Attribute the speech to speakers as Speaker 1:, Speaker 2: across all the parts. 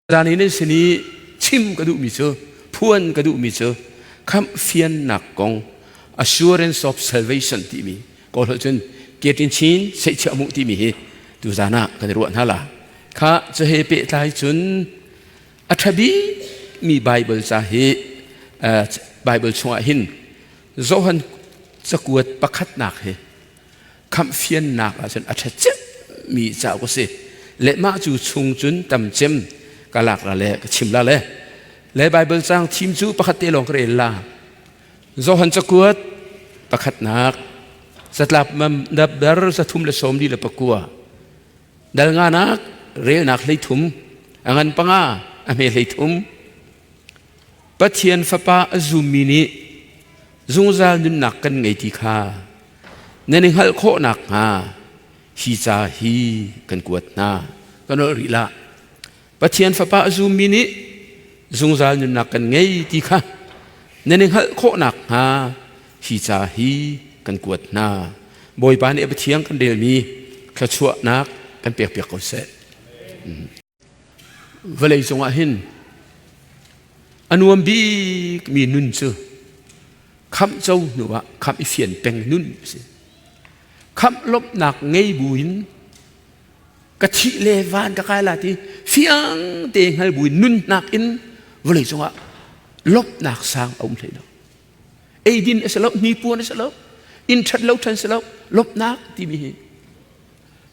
Speaker 1: Zan in nan sin i chim ka duhmi cu, phuan ka duhmi cu khamh fiannak kong assurance of salvation timi kawl holh cun ketin chin seihchiah mu timi hi tuzan ah kan i ruah hna la. Kha cu he pehtlai cun a ṭha bikmi Bible ca hi Bible chungah hin Johan cakuat pakhatnak hi khamh fiannak ahcun a ṭha cemmi cauk a si. Le mah cu chung cun tam cem ka lak la le ka chim la le. Le Bible caang thim cu pakhat te lawng ka rel la. Johan cakuat pakhatnak catlap bar 349 dal nganak relnak 13 a ngan panga a hme 33 Pathian Fapa a zummi nih zungzal nunnak kan ngei ti kha nan i hngalh khawh nakhnga hi ca hi kan kuat hna. Ka nolh rih lah. Pathian Fapa a zummi nih zungzal nunnak kan ngei ti kha nan i hngalh khawh nakhnga hi ca hi kan kuat hna. Bawipa nih a Pathian kan relmi thluachuahnak kan pekpiak ko seh. Vawlei cungah hin a nuam bikmi nun cu khamh co hnu ah khamh i fian peng nun a si. Khamh lawmhnak ngei buin ka thih le van ka kai la ti fiang te hngal buin nunnak in vawlei cungah lawmhnak sang a um hlei lo. Eidin a si lo, hnipuan a si lo, inn ṭhat lo ṭhan si lo, lawmhnak timi hi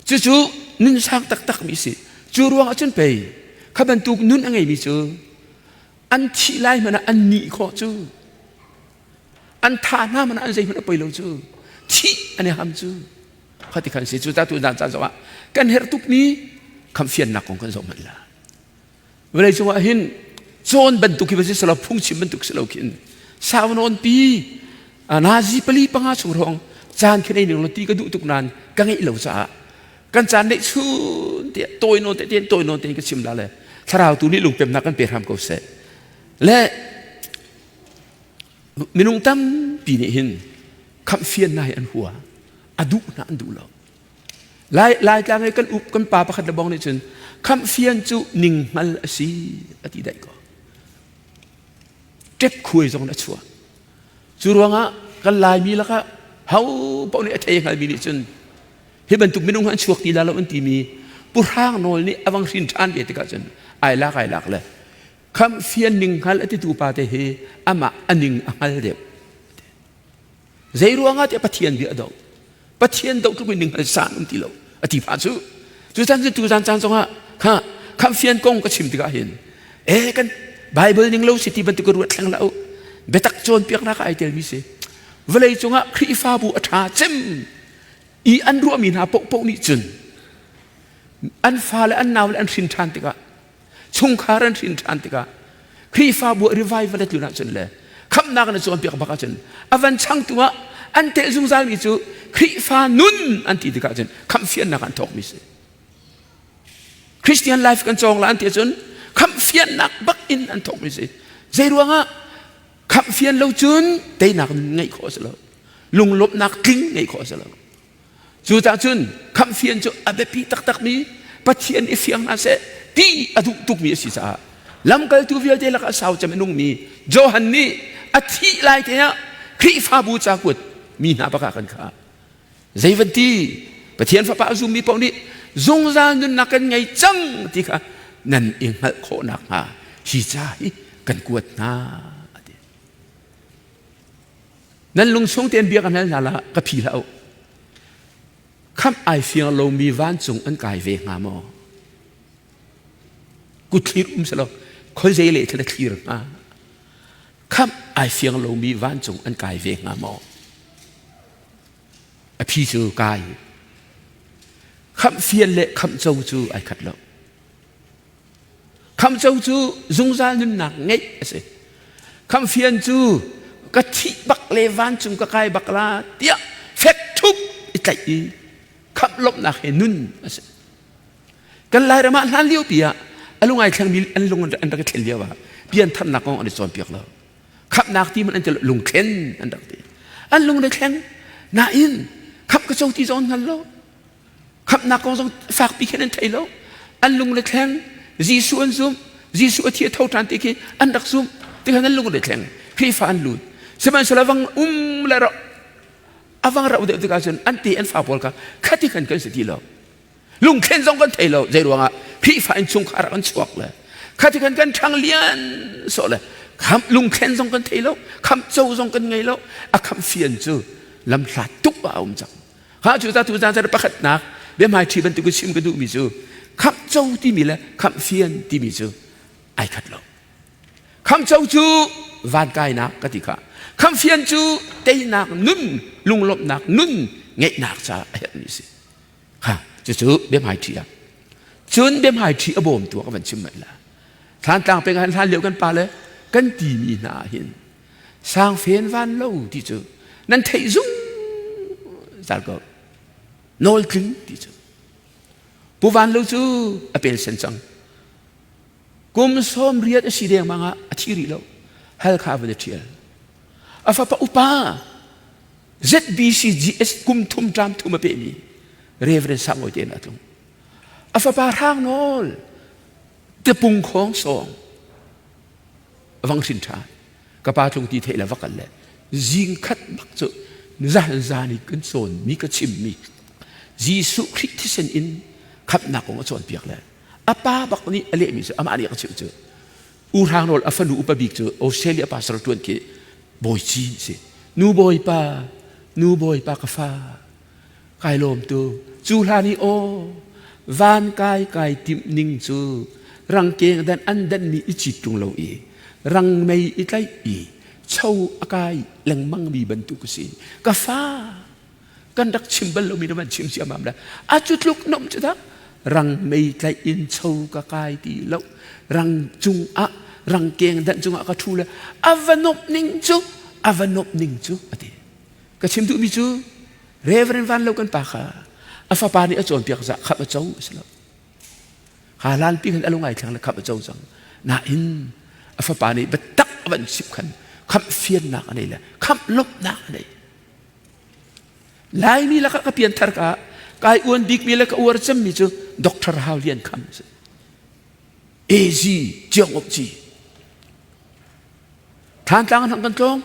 Speaker 1: Cucu nun sang taktakmi a si. Cu ruang ah cun pei kha bantuk nun a ngeimi cu an thih lai hmanh ah an nih khawh cu. An tha hna hmanh ah an zeihmanh a poi lo cu. Thih an i ham cu. Kha ti khan si. Cu ta tu zan caan zong ah kan herh tukmi khamhfiannak kong kan zoh hmanh la. Vawlei cungah hin cawn bantuk hi va si selaw phungchim bantuk si lo khin sau nawn pi nazi pali panga chung hrawng caan khi nei ning lo ti ka duh tuk nain ka ngeih lo caah kan caan neih chun te tawi nawn te ten tawi nawn te ka chim la le thlarau tu nih lungpemnak kan pe hram ko seh le minung tampi nih hin khamh fian hi an hua a duh hna an duh lo Lai Laitlang i kan up kan pa pakhat le bong nih cun khamhfian cu ninghngal a si a ti daih ko. Ṭep khuai zong a chuah. Cu ruangah kan Laimi lakah ho paoh nih a thei hngalmi nih cun hi bantuk minung an chuak ti la lo an timi Pu Hrang Nawl nih a vang hrin ṭhan ve tikah cun ai lak ai lak le khamhfian ninghngal a titu pa te hi amah a ning a hngal deuh. Zei ruangah tiah Pathian bia a doh. Pathian doh tluk in ning san um ti lo. A ti pah cu. Cu caan cu tu zan caan zongah kha khamfian kong ka chim tikah hin eh kan Bible ning lo si ti bantuk ka ruat thleng la u. Biatak cawnpiaknak ai telmi si. Vawlei cungah Khrihfabu a ṭha cem i an ruahmi hna paohpaoh nih cun an fale an naule an hrin ṭhan tikah chungkhar an hrin ṭhan tikah Khrihfabu revival a tlun ahcun le khamhnak na cawnpiak bak ahcun a van changtu ah an telh zungzalmi cu Khrihfa nun an ti tikah cun khamhfiannak an thawkmi si. Christian life kan cawng la an ti ahcun khamhfiannak bak in an thawkmi si. Zei ruangah khamhfian lo cun teinak nun ngeih khawh a si lo. Lunglawmhnak tling ngeih khawh a si lo. Cucaah cun khamhfian cu a biapi taktakmi Pathian i fiang hna seh ti a duh tukmi a si caah lamkaltu vialte lakah sau cem a nungmi Johan nih a thih lai te ah Khrihfabu ca kuat mi hna bakah kan kha zei van ti Pathian Fapa a zummi paoh nih zungzal nunnak kan ngei cang ti kha nan i hngalh khawh nakhnga hi ca hi kan kuat hna a ti. Nan lungchung tein bia ka hal hna la ka phi hlah u. Khamh ai fiang lomi vancung an kai ve hnga maw? Kutthlir um selaw khoi zei le thil a thlir hnga? Khamh ai fiang lomi vancung an kai ve hnga maw? A phi cu kai. Khamh fian le khamh co cu ai khat lo. Khamco cu zungzal nunnak ngeih a si. Khamfian cu ka thih bak le vancung ka kai bak la tiah fek thup i tlaih i khamh lawmhnak he nun a si. Kan Lairam ah hlan lio pi ah a lung ai thlengmi an lung an rak i thlen lio ah piantharnak kong an i cawnpiak lo. Khamhnak ti hmanh an ti lo, lungthlen an rak ti. An lung le thleng. Nain khamh ka co ti zong an hngal lo. Khamhnak kong zong fakpi khin an thei lo. An lung le thleng. Jesuh an zumh. Jesuh a thi a tho ṭhan ti khi an rak zumh. Ti khan an lung le thleng. Khrihfa an lut. Sihmanhsehlaw vang um le ro a vang rauh deuh tikah cun an te an fa pawl kha khati khan kan si ti lo. Lungthlen zong kan thei lo. Zei ruangah Khrihfa innchungkhar ah kan chuak le khati khan kan ṭhang lian sawh le khamh lungthlen zong kan thei lo. Khamh co zong kan ngei lo. A khamh fian cu lamhlat tuk ah a um cang. Ha cu ta tu zan pakhatnak biahmaiṭhi bantuk in chim ka duhmi cu khamh co timi le khamh fian timi cu ai khat lo. Khamh co cu van kainak ka ti kha. Khamh fian cu teinak nun, lunglawmhnak nun ngeihnak caah a herhmi si. Ha cucu biahmaiṭhi ah. Cun biahmaiṭhi a bawmtu ka van chim manh la. Thlantlang peng ah hlan lio kan pa le kan timi hna ah hin Sangfen van lo ti cu nan theih zungzal ko. Nawl tling ti cu. Pu Van Lo cu a pelsen cang. Kum 80 a si dengmang ah a thi rih lo. Halkha van i ṭhial. A fapa upa ZBCGS kum thum ṭam thum a pehmi Reverend Sangawi te a tlung. A fapa Hrang Nawl tapung khawng sawng vang hrin ṭhan ka pa tlung ti theih le va kal le zing khat bak cu zan zan i kan cawn mi ka chim mi Jesuh Khrih thisen in khamhnak kong a cawnpiak le a pa bak nih a lehmi cu amah nih a ka chimh cu U Hrang Nawl a fanu upa bik cu Australia pastor ṭuan khi bawi ci si nu bawipa nu bawipa ka fa Kai lawm tu. Cu hlan i aw van kai kai timh ning cu rangkeng dan an danmi i cit ṭung lo i rang mei i tlaih i cho a kai lengmang mi bantuk a si. Ka fa kan rak chim bal lomi na van chim ciammam le a cu tluk nom cu dah rang mei tlaih in cho ka kai ti lo rang cungah rangkeng dan cungah ka ṭhu le a va nomh ning cu a va nomh ning cu a ti. Ka chim duhmi cu Reverend Van Lo kan pa kha a fapa nih a cawnpiak zah khamh a co a si lo. Kha hlan pi khan a lung ai thleng le khamh a co cang. Nain a fapa nih biatak a van chimh khan khamh fiannak a nei le khamh lawmhnak a nei. Laimi lakah ka pianthar ka kai uan bikmi le ka uar cemmi cu Dr. Hau Lian Kham a si. AZ Ciang Uk Ci. Thantlang an hang kan tlawng.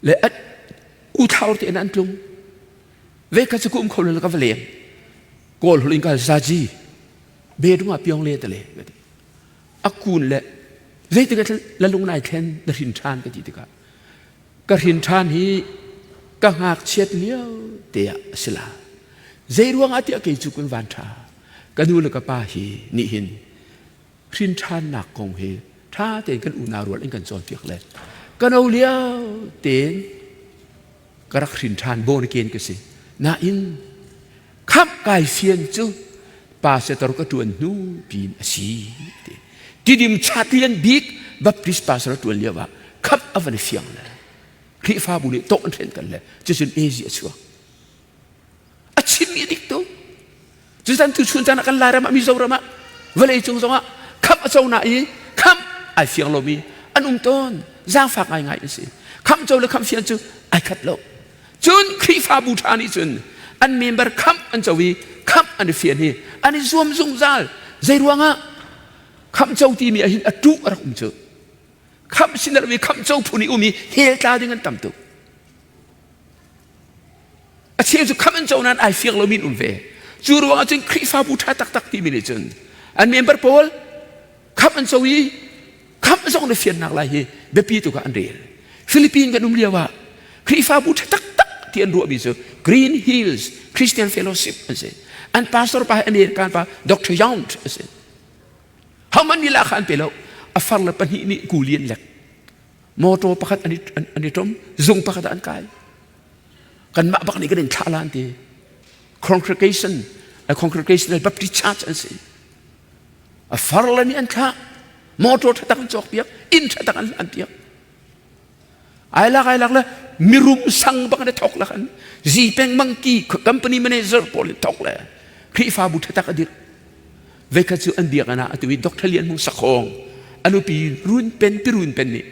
Speaker 1: Le uthau te in an tlung ve kha chu kum kho lo ka va leng kawl hul in ka zaji bedung ah piong le tale a kun le zeitik la lung nai thlen na hrin than ka ti tikah ka hrin than hi ka ngak chiat lio te ah a si la zei ruang ah tiah kei cu kun van tha ka nu le ka pa hi nih hin Hrinṭhannak kong hi ṭha tein kan unau rual in kan cawnpiak le ka no lio tein ka rak hrin ṭhan born again ka si. Nain khamh kai fian cu pastor ka ṭuan hnu piin a si. Tidim chatlian bik Baptist pastor ṭuan lio ah khamh a van i fiang le Khrihfabu nih tawh an hren kan le cucun AZ a chuak. A chimmi a dik tuk. Cucan tuchun caan ah kan Lairam ah Mizoram ah vawlei cung zongah khamh a co na i khamh ai fiang lomi an um tawn. Zaangfak ngaingai an si. Khamh co le khamh fian cu ai khat lo. Cun Khrihfabu ṭha nih cun an member khamh an co i khamh an i fian hi an i zuam zungzal. Zei ruangah khamh co timi ah hin a ṭuh a rak um cu. Khamh sin a khamh co phun i um i hell tla ding an tam tuk. A cheu cu khamh an co nain ai fiang lomi an um ve. Cu ruangah cun Khrihfabu ṭha taktak timi nih cun an member pawl khamh an co i khamh zong na fiannak lai hi biapi tuk ah an rel. Philippine kan um lio ah Khrihfabu ṭha taktak ti an ruahmi cu Green Hills Christian Fellowship an si. An pastor pa hi American pa Dr. Yount a si. Hohmanh nih lahkhah an pe lo. A far le pahnih nih kuli an lek. Motor pakhat an i ṭom, zung pakhat ah an kai. Kanmah bak nih kan in thlah la an ti. Congregation, a Congregational Baptist Church an si. A far le nih an thlah. Motor ṭha tak an cawk piak, inn ṭha tak an hlan piak. Ai lak ai lak le mirum sang bak an thok la khan zipeng mangki company manager pawl in thok le Khrihfabu ṭha tak a dirh. Veikhat cu an biakinn ah atu i Dr. Lian Hmung Sakhong a nupi Run Pen pi Run Pen nih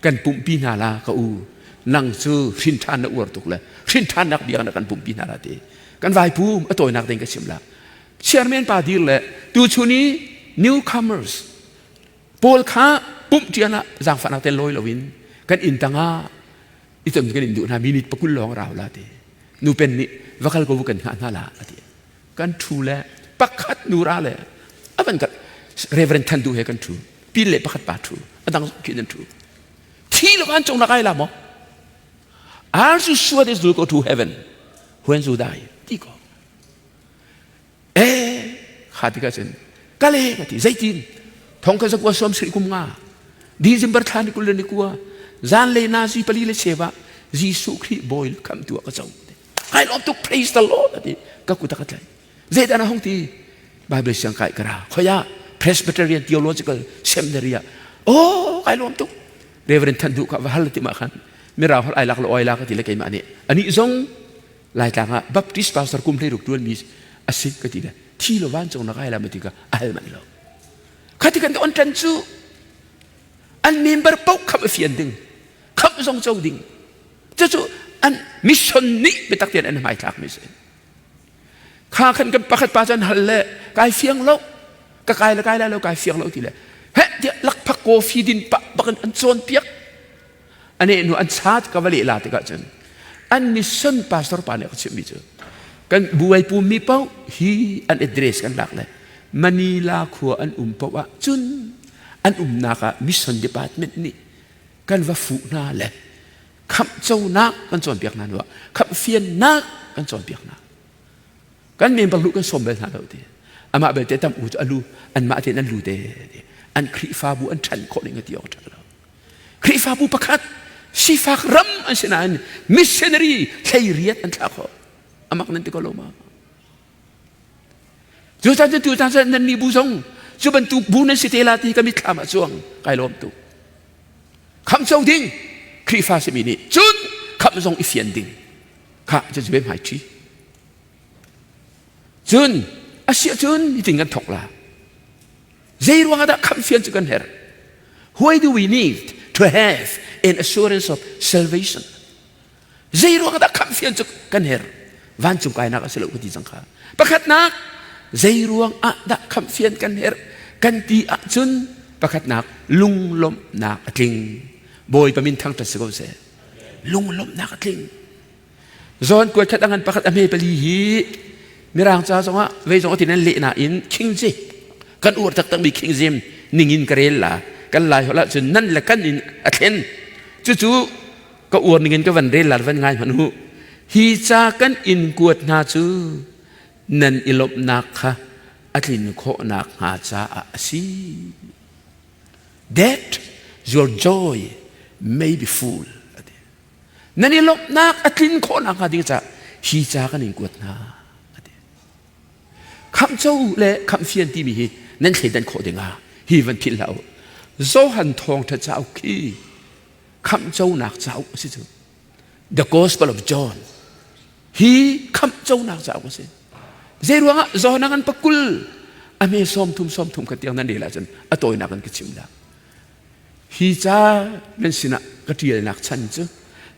Speaker 1: kan pumhpi hna la ka u nang cu hrin ṭhan na uar tuk le hrin ṭhannak biakinn ah kan pumhpi hna la ti kan vai pum a tawinak ding ka chim la chairman pa dir le tuchun i. newcomers pawl kha pumh ṭian ah zaangfahnak te lawi loin kan inn tangah i ton kan in duh hna minute pakul lawng rau la ti nu pen nih va kal ko kan hngah hna la ati kan ṭhu le pakhat nu ra le avan kan Reverend Than Du he kan ṭhu pin le pakhat pa ṭhu adang khin an ṭhu thi lo an cung na kai la maw Are you sure this will go to heaven when you die? Ti ko. Eh, kha ti ka cun kale ka ti zeitin thong ka zakua som sri kum nga December thla ni kul le ni kua zan le na zi pali le chewa Jesuh Khrih bawi kham tu ka co kai lom tuk praise the Lord ati ka kuta ka tlai zeidah na hong ti Bible siang kai kara khoya Presbyterian Theological Seminary ah oh kai lom tuk Reverend Than Duh ka va hal ti ma khan mirang hol ai lak lo oi la ka ti le keimah nih ani zong Laitlang ah Baptist pastor kum hlei ruk tuan mi a si ka ti le thi lo vancung na kai la ma ti ka a hal manh lo khati kan on tan cu an member paoh kham a fian ding kham zong co ding cucu an mission nih biatak tein an hmaithlak mi si Kha khan kan pakhat pa cun hal le kai fiang lo ka kai le kai lai lo kai fiang lo ti le heh tiah lakphak coffee din pah bak in an cawnpiak ane hnu an chat ka va leh la tikah cun an mission pastor pa nih a ka chimhmi cu kan buai pummi paoh hi an address kan lak le Manila khua an um paoh ah cun an umnak ah mission department nih kan va fuh hna le khamh conak kan cawnpiak hna hnuah khamh fiannak kan cawnpiak hna kan member lu kan sawm bel hna lo ti amah belte tam u cu alu anmah tein an lu te an Khrihfabu an ṭhan khawh ning ti awk ṭha lo Khrihfabu pakhat sifak ram an si nain missionary hlei riat an thlah khawh amak nan ti ko lo ma cu caan cu tu caan cu nan nih bu zong cu bantuk bu nan si te la ti ka mitthlam ah cuang kai lawm tuk Khamh co ding Khrihfa simi nih cun khamh zong i fian ding kha cucu ve hmai ṭhi. Cun a si ahcun hitin kan thawk la. Zei ruangah dah khamh fian cu kan herh? Why do we need to have an assurance of salvation? Zei ruangah dah khamh fian cu kan herh? Vancung kainak a si lo ka ti cang kha. Pakhatnak, zei ruang ah dah khamh fian kan herh? Kan ti ahcun pakhatnak lunglawmhnak a tling. Bawipa min thangṭhat si ko seh. Lunglawmhnak a tling. Zawn kuat khat a ngan pakhat a hme pali hi Mirang ca zongah vei zong a ti nan leh nain King James kan uar taktakmi King James ningin ka rel la kan lai holh ahcun nan le kan in a thlen cucu ka uar ningin ka van rel la van ngai hmanh u hi ca kan in kuat hna cu nan i lawmhnak kha a tlin khawhnak hnga caah a si that your joy may be full nan i lawmhnak a tlin khawhnak hnga ding caah hi ca kan in kuat hna khamh co le khamh fian timi hi nan thleidan khawh dingah hi van philh hlah u Johan thawngṭha cauk khi khamhconak cauk a si cu the gospel of John hi khamhconak cauk a si zei ruangah John an pakul a me sawm thum sawm thum kha tiang nan rel ahcun a tawinak an ka chim dah hi ca nan sinah ka ṭialnak chan cu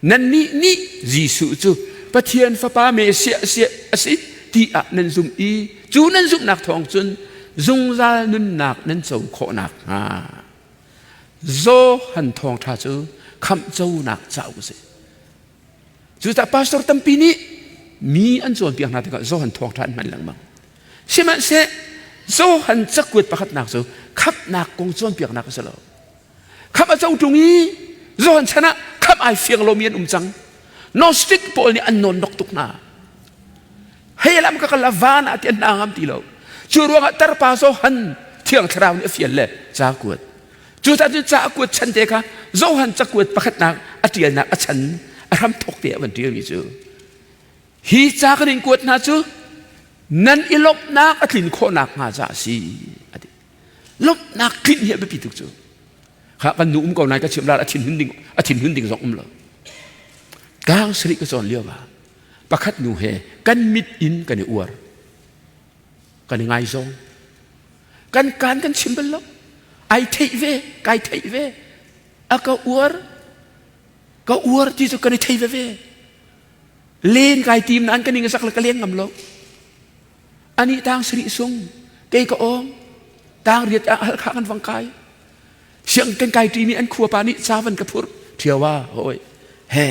Speaker 1: nannih nih Jesuh cu Pathian Fapa Messiah a si ti ah nan zumh i cu nan zumhnak thawng cun zungzal nunnak nan co khawh nakhnga Johan thawngṭha cu khamhconak cauk a si. Cucaah pastor tampi nih mi an cawnpiak hna tikah Johan thawngṭha an hman lengmang. Sihmanhseh Johan cakuat pakhatnak cu khamhnak kong cawnpiaknak a si lo. Khamh a co ṭung i Johan chan ah khamh ai fiang lomi an um cang. Gnostic pawl nih an nawnnok tuk hna. Hei lam ka kal a van ah ti an hna ngam ti lo. Cu ruangah tarpa Johan Thiang Thlarau nih a fial le ca kuat. Cu ca cu ca a kuat chan te kha Johan cakuat pakhatnak a ṭialnak a chan a hramthawk te a van ṭialmi cu hi ca kan in kuat hna cu nan i lawmhnak a tlin khawhnak hnga ca a si a ti. Lawmhnak tlin hi a biapi tuk cu. Kha kan nu um ko nai ka chimh la a thinhun ding a thinhun ding zong um lo. Tlang sarih ka cawn lio ah pakhat nu he kan mit in kan i uar kan i ngaizawng kan kaan kan chim bal lo ai theih ve kai theih ve a ka uar ka uar ti cu kan i thei ve ve len kai tim nain ka ning a sak le ka leng ngam lo ani tang sarih sung kei ka awng. Tangriat ah Halkha kan vang kai. Siang kan kai ṭimi an khua pa nih ca van ka phurh. Ṭhiawa hawi he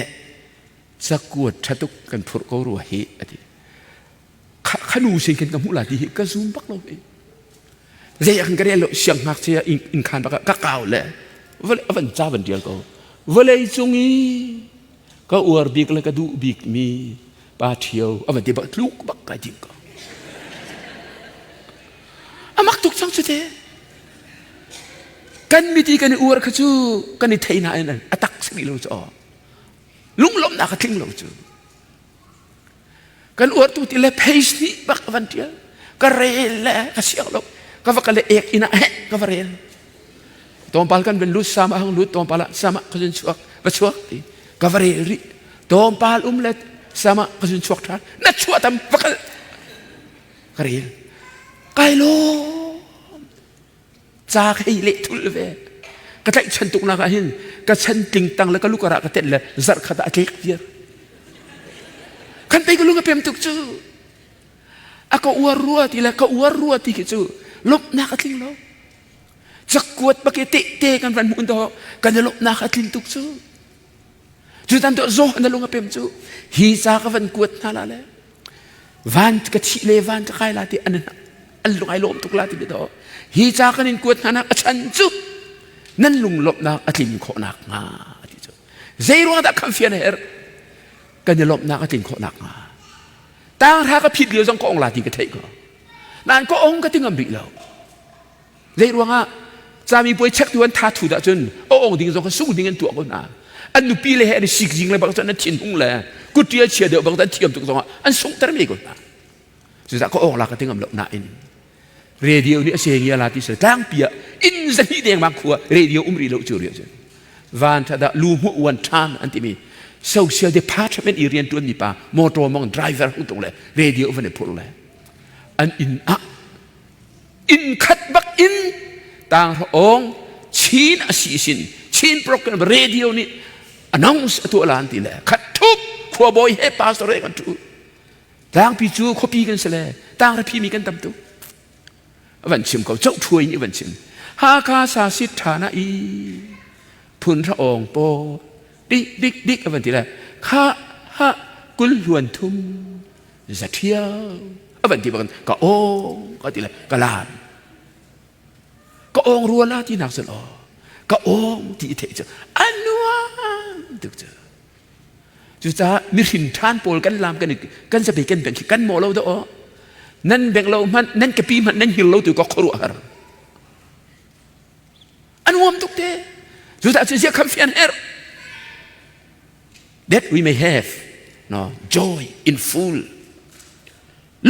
Speaker 1: cakuat ṭha tuk kan phurh ko rua hi a ti. Khanu sin khin ka hmuh la ti hi ka zum bak lo hi. Zei ah khan ka rel lo siang ngakchia inn khan bak ka kau le van ca van ṭial ko. Vawlei cung i ka uar bik le ka duh bik mi pa ṭhio a van ti bak tluk bak kai tim ko. A mak tuk cang cu te. Kan miti kan i uar kha cu kan i thei nain a tak si lo cu aw. Lunglawmhnak a tling lo cu. Kan uar tu ti le page nih bak a van ṭial. Ka rel le ka siang lo. Ka va ka le ek inn ah heh ka va rel. Tlawmpal kan van lut sama hang lut tlawmpal ah sama ka zun chuak va chuak ti ka va rel rih. Tlawmpal um le sama ka zun chuak ṭhan. Na chuah tam va kal. Ka rel. Kai lawm. Ca ka hei leh thul ve. Ka tlaihchan tuk nak ah hin ka chan tling tang le ka lukar ah ka tenh le zarh khat ah a tlek viar. Kan pei ka lung a pem tuk cu. A ka uar rua ti le ka uar rua ti khi cu lawmhnak a tling lo. Cakuat bak i tehte kan van hmuh dawh kan i lawmhnak a tlin tuk cu. Cu tan to zaw na lung a pem cu hi ca ka van kuat hna la le van ka thih le van ka kai la ti an an lung ai lawm tuk la ti do hi ca kan in kuat hna nak a chan cu nan lung lawmhnak a tlin khawh nak hnga ti cu zei ruang dah khamh fian a herh kan i lawmhnak a tlin khawh nak hnga tang hra ka phit lio zong ka ong la ti ka theih ko nain ka ong ka ti ngam rih lo Zei ruangah cami puai chektu an tha thu dah cun a ong ding zong kha sung ding an tuah ko hna. An nupi le he an i sik jing le bang cun an thin hung le kutṭial chia deuh bang an thiam tuk zongah an sunghter mi ko hna. Cucaah ka ong la ka ti ngam lo nain radio nih a sengi a la ti sel tlangpi ah inn zahnih dengmang khua radio um rih lo cu ri cun van tha dah lu hmuh uan ṭhan an timi social department i rian ṭuan mi pa motor mong driver hung tung le radio van i phurh le an inn ah inn khat bak in tanghra-awng Chin a si sin Chin program radio nih announce a tuah lan ti le khat thup khuabawi he pastor he kan thu tlangpi cu khuapi kan si le tanghra phi mi kan tam tu van chim ko chau thuai nih van chim Hakha sa sit tha na i phun ra ong po dik dik dik van ti le kha ha kul hluan thum za ṭhiau a van ti bak ka ong ka ti le ka lan ka ong rua la ti nak cun aw ka ong ti i theih cu a nuam tuk cu cucaah mihrin ṭhan pawl kan lam kan kan zapi kan beng khi kan maw lo dah aw nan beng lo hmanh nan kepi hmanh nan hngil lo tu ka khuaruah har a nuam tuk te cucaah cu zia kham fian herh that we may have no joy in full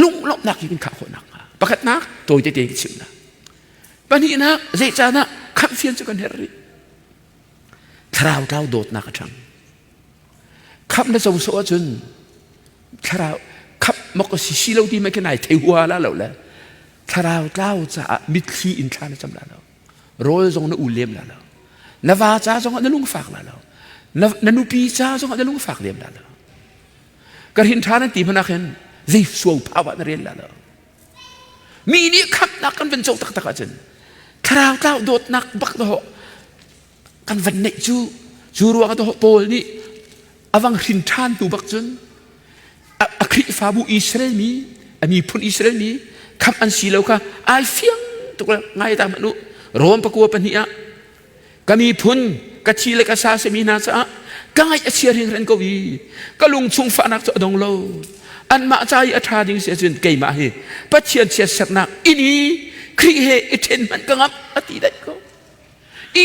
Speaker 1: lunglawmhnak hi kan khah khawh nakhnga pakhatnak tawi tete ka chim na pahnihnak zeicahdah khamhfian cu kan herh rih thlarau tlau dawtnak a ṭhang khamh na co sawh ahcun thlarau khamh mok a si si lo ti mai khi nai thei hua la lo le thlarau tlau caah mitthli in thla na cam la lo rawl zong na u lem la lo na va ca zong ah na lungfak la lo na nupi ca zong ah na lungfak lem la lo ka hrin ṭha nan ti hmanh ah khin zei suau phau ah na rel la lo mi nih khamhnak kan van co taktak ahcun thlarau tlau dawtnak bak dawh kan van neih cu cu ruang ah Paul nih avang hrin ṭhan hnu bak cun a Khrihfabu Israel mi a miphun Israel mi khamh an si lo kha ai fiang tuk ngai ta hmanh u Rom pakua pahnih ah ka miphun ka thi le ka sa simi hna caah ka ngaih a chia hringhran ko i ka lung chung fahnak cu a dong lo anmah ca i a ṭha ding si ahcun keimah hi Pathian chiatsernak inn i Khrih he i ṭhen hmanh ka ngamh a ti daih ko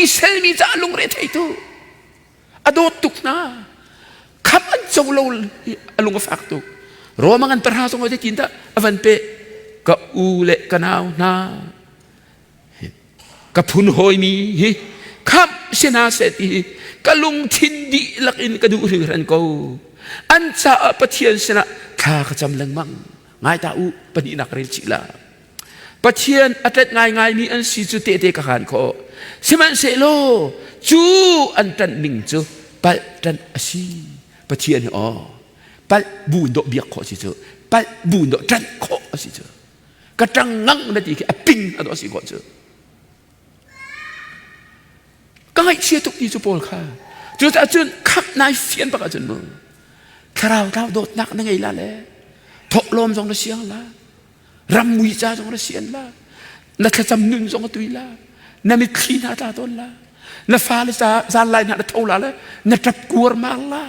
Speaker 1: Israel mi caah lungre theitu a dawt tuk hna khamh an co lo a lung a fak tuk Roma ngan parha zong oi tin dah a van pe ka u le ka nau hna ka phun hawi mi hi khamh si hna seh ti hi ka lungthin dihlak in ka duh hringhran ko an caah Pathian sinah thla ka cam lengmang ngai ta u pahnihnak rel chih la Pathian a ṭanh ngaingaimi an si cu tehte ka haan khawh. Sihmanhsehlaw cu an ṭanh ning cu palh ṭanh a si. Pathian hi aw palh bu in dawh biak khawh si cu palh bu in dawh ṭanh khawh a si cu. Ka ṭang ngang na ti khi a ping a dawh si khawh cu. Ka ngaihchia tuk ti cu Paul kha. Cucaah cun khamh nai fian bak ahcun mu thlarau tlau dawtnak na ngei la le thawhlawm zong na siang la ram mui ca zong na sian la na thlacam nun zong a tui la na mitthli hna tla tawn la na fale ca zan lai hna na tho la le na ṭap kuar mar la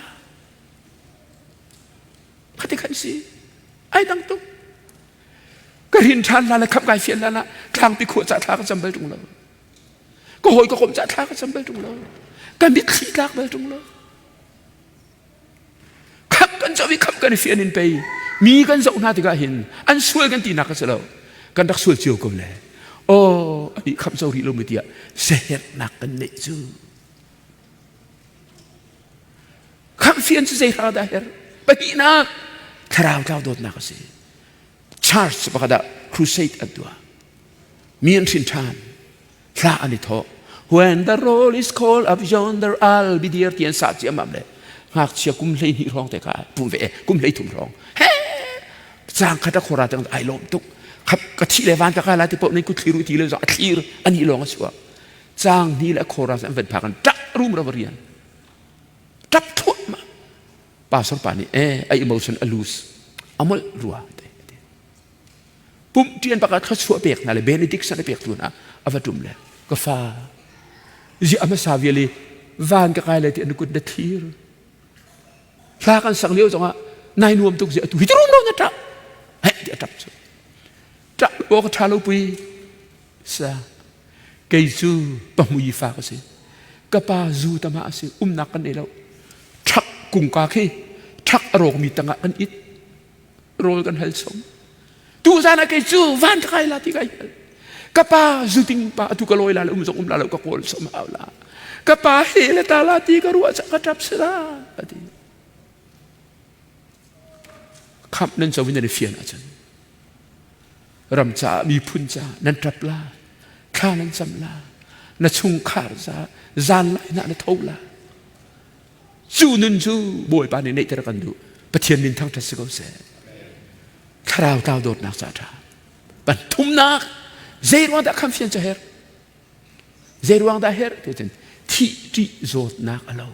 Speaker 1: khati khan si ai dang tuk ka rin ṭhan la le khap kai fian la la tlangpi khuah ca thla ka cam bal ṭung lo ka hawi ka komh ca thla ka cam bal ṭung lo ka mitthli tlak bal ṭung lo Khamh kan zoh i khamh kan i fian in pei mi kan zoh hna tikah hin an sual kan tinak a si lo kan rak sual cio ko le aw anih khamh zo rih lo mi tiah siaherhnak kan neih cu khamh fian cu zei hrang dah her pahnihnak thlarau tlau dawtnak a si church pakhat ah crusade an tuah mi an hrin ṭhan thla an i thawh when the roll is called up yonder I'll be there ti an sa ciammam le ngakchia kum 12 hrawng te kha pum ve kum 13 hrawng he cang khat a khora tang ai lawm tuk khap ka thi le van ka kai la ti po nei ku thliru ti le a thlir ani lawng a chuak cang ni le khora an van phak an ṭap rum ra rian ṭap thuah ma pastor pa nih eh a emotion a loose amol rua te Pumh ṭian bak ah thluachuah pek hna le benediction a pek tu hna a va ṭum le ka fa zi a hmasa vial i van ka kai lai ti an kut na thir hla kan sak lio zongah nai nuam tuk zi atu hi rum lo na ṭap heh ti a ṭap cu ṭap aw ka ṭha lo pui sa kei cu pahmui fa ka si ka pa zu tama a si umnak kan nei lo ṭhak kungka khi ṭhak a rawkmi tangah kan it rawl kan hal chom tu zan ah kei cu van ka kai la ti kai hal ka pa zuting pa atu ka lawi la le um zong um la lo ka kawl som hau la ka pa he le ta la ti ka ruah cha ka tap sila ati khamh nan co in nan i fian ahcun ram caah miphun caah nan ṭap la thla nan cam la na chungkhar ca zan lai na na tho la Cu nun cu Bawipa nih neihter kan duh. Pathian min thangṭhat si ko seh. Thlarau tlau dawtnak ca ṭha. Pathumnak zei ruang dah khamfian cu herh? Zei ruang dah herh? Ti cun thih ṭih zawtnak a lo.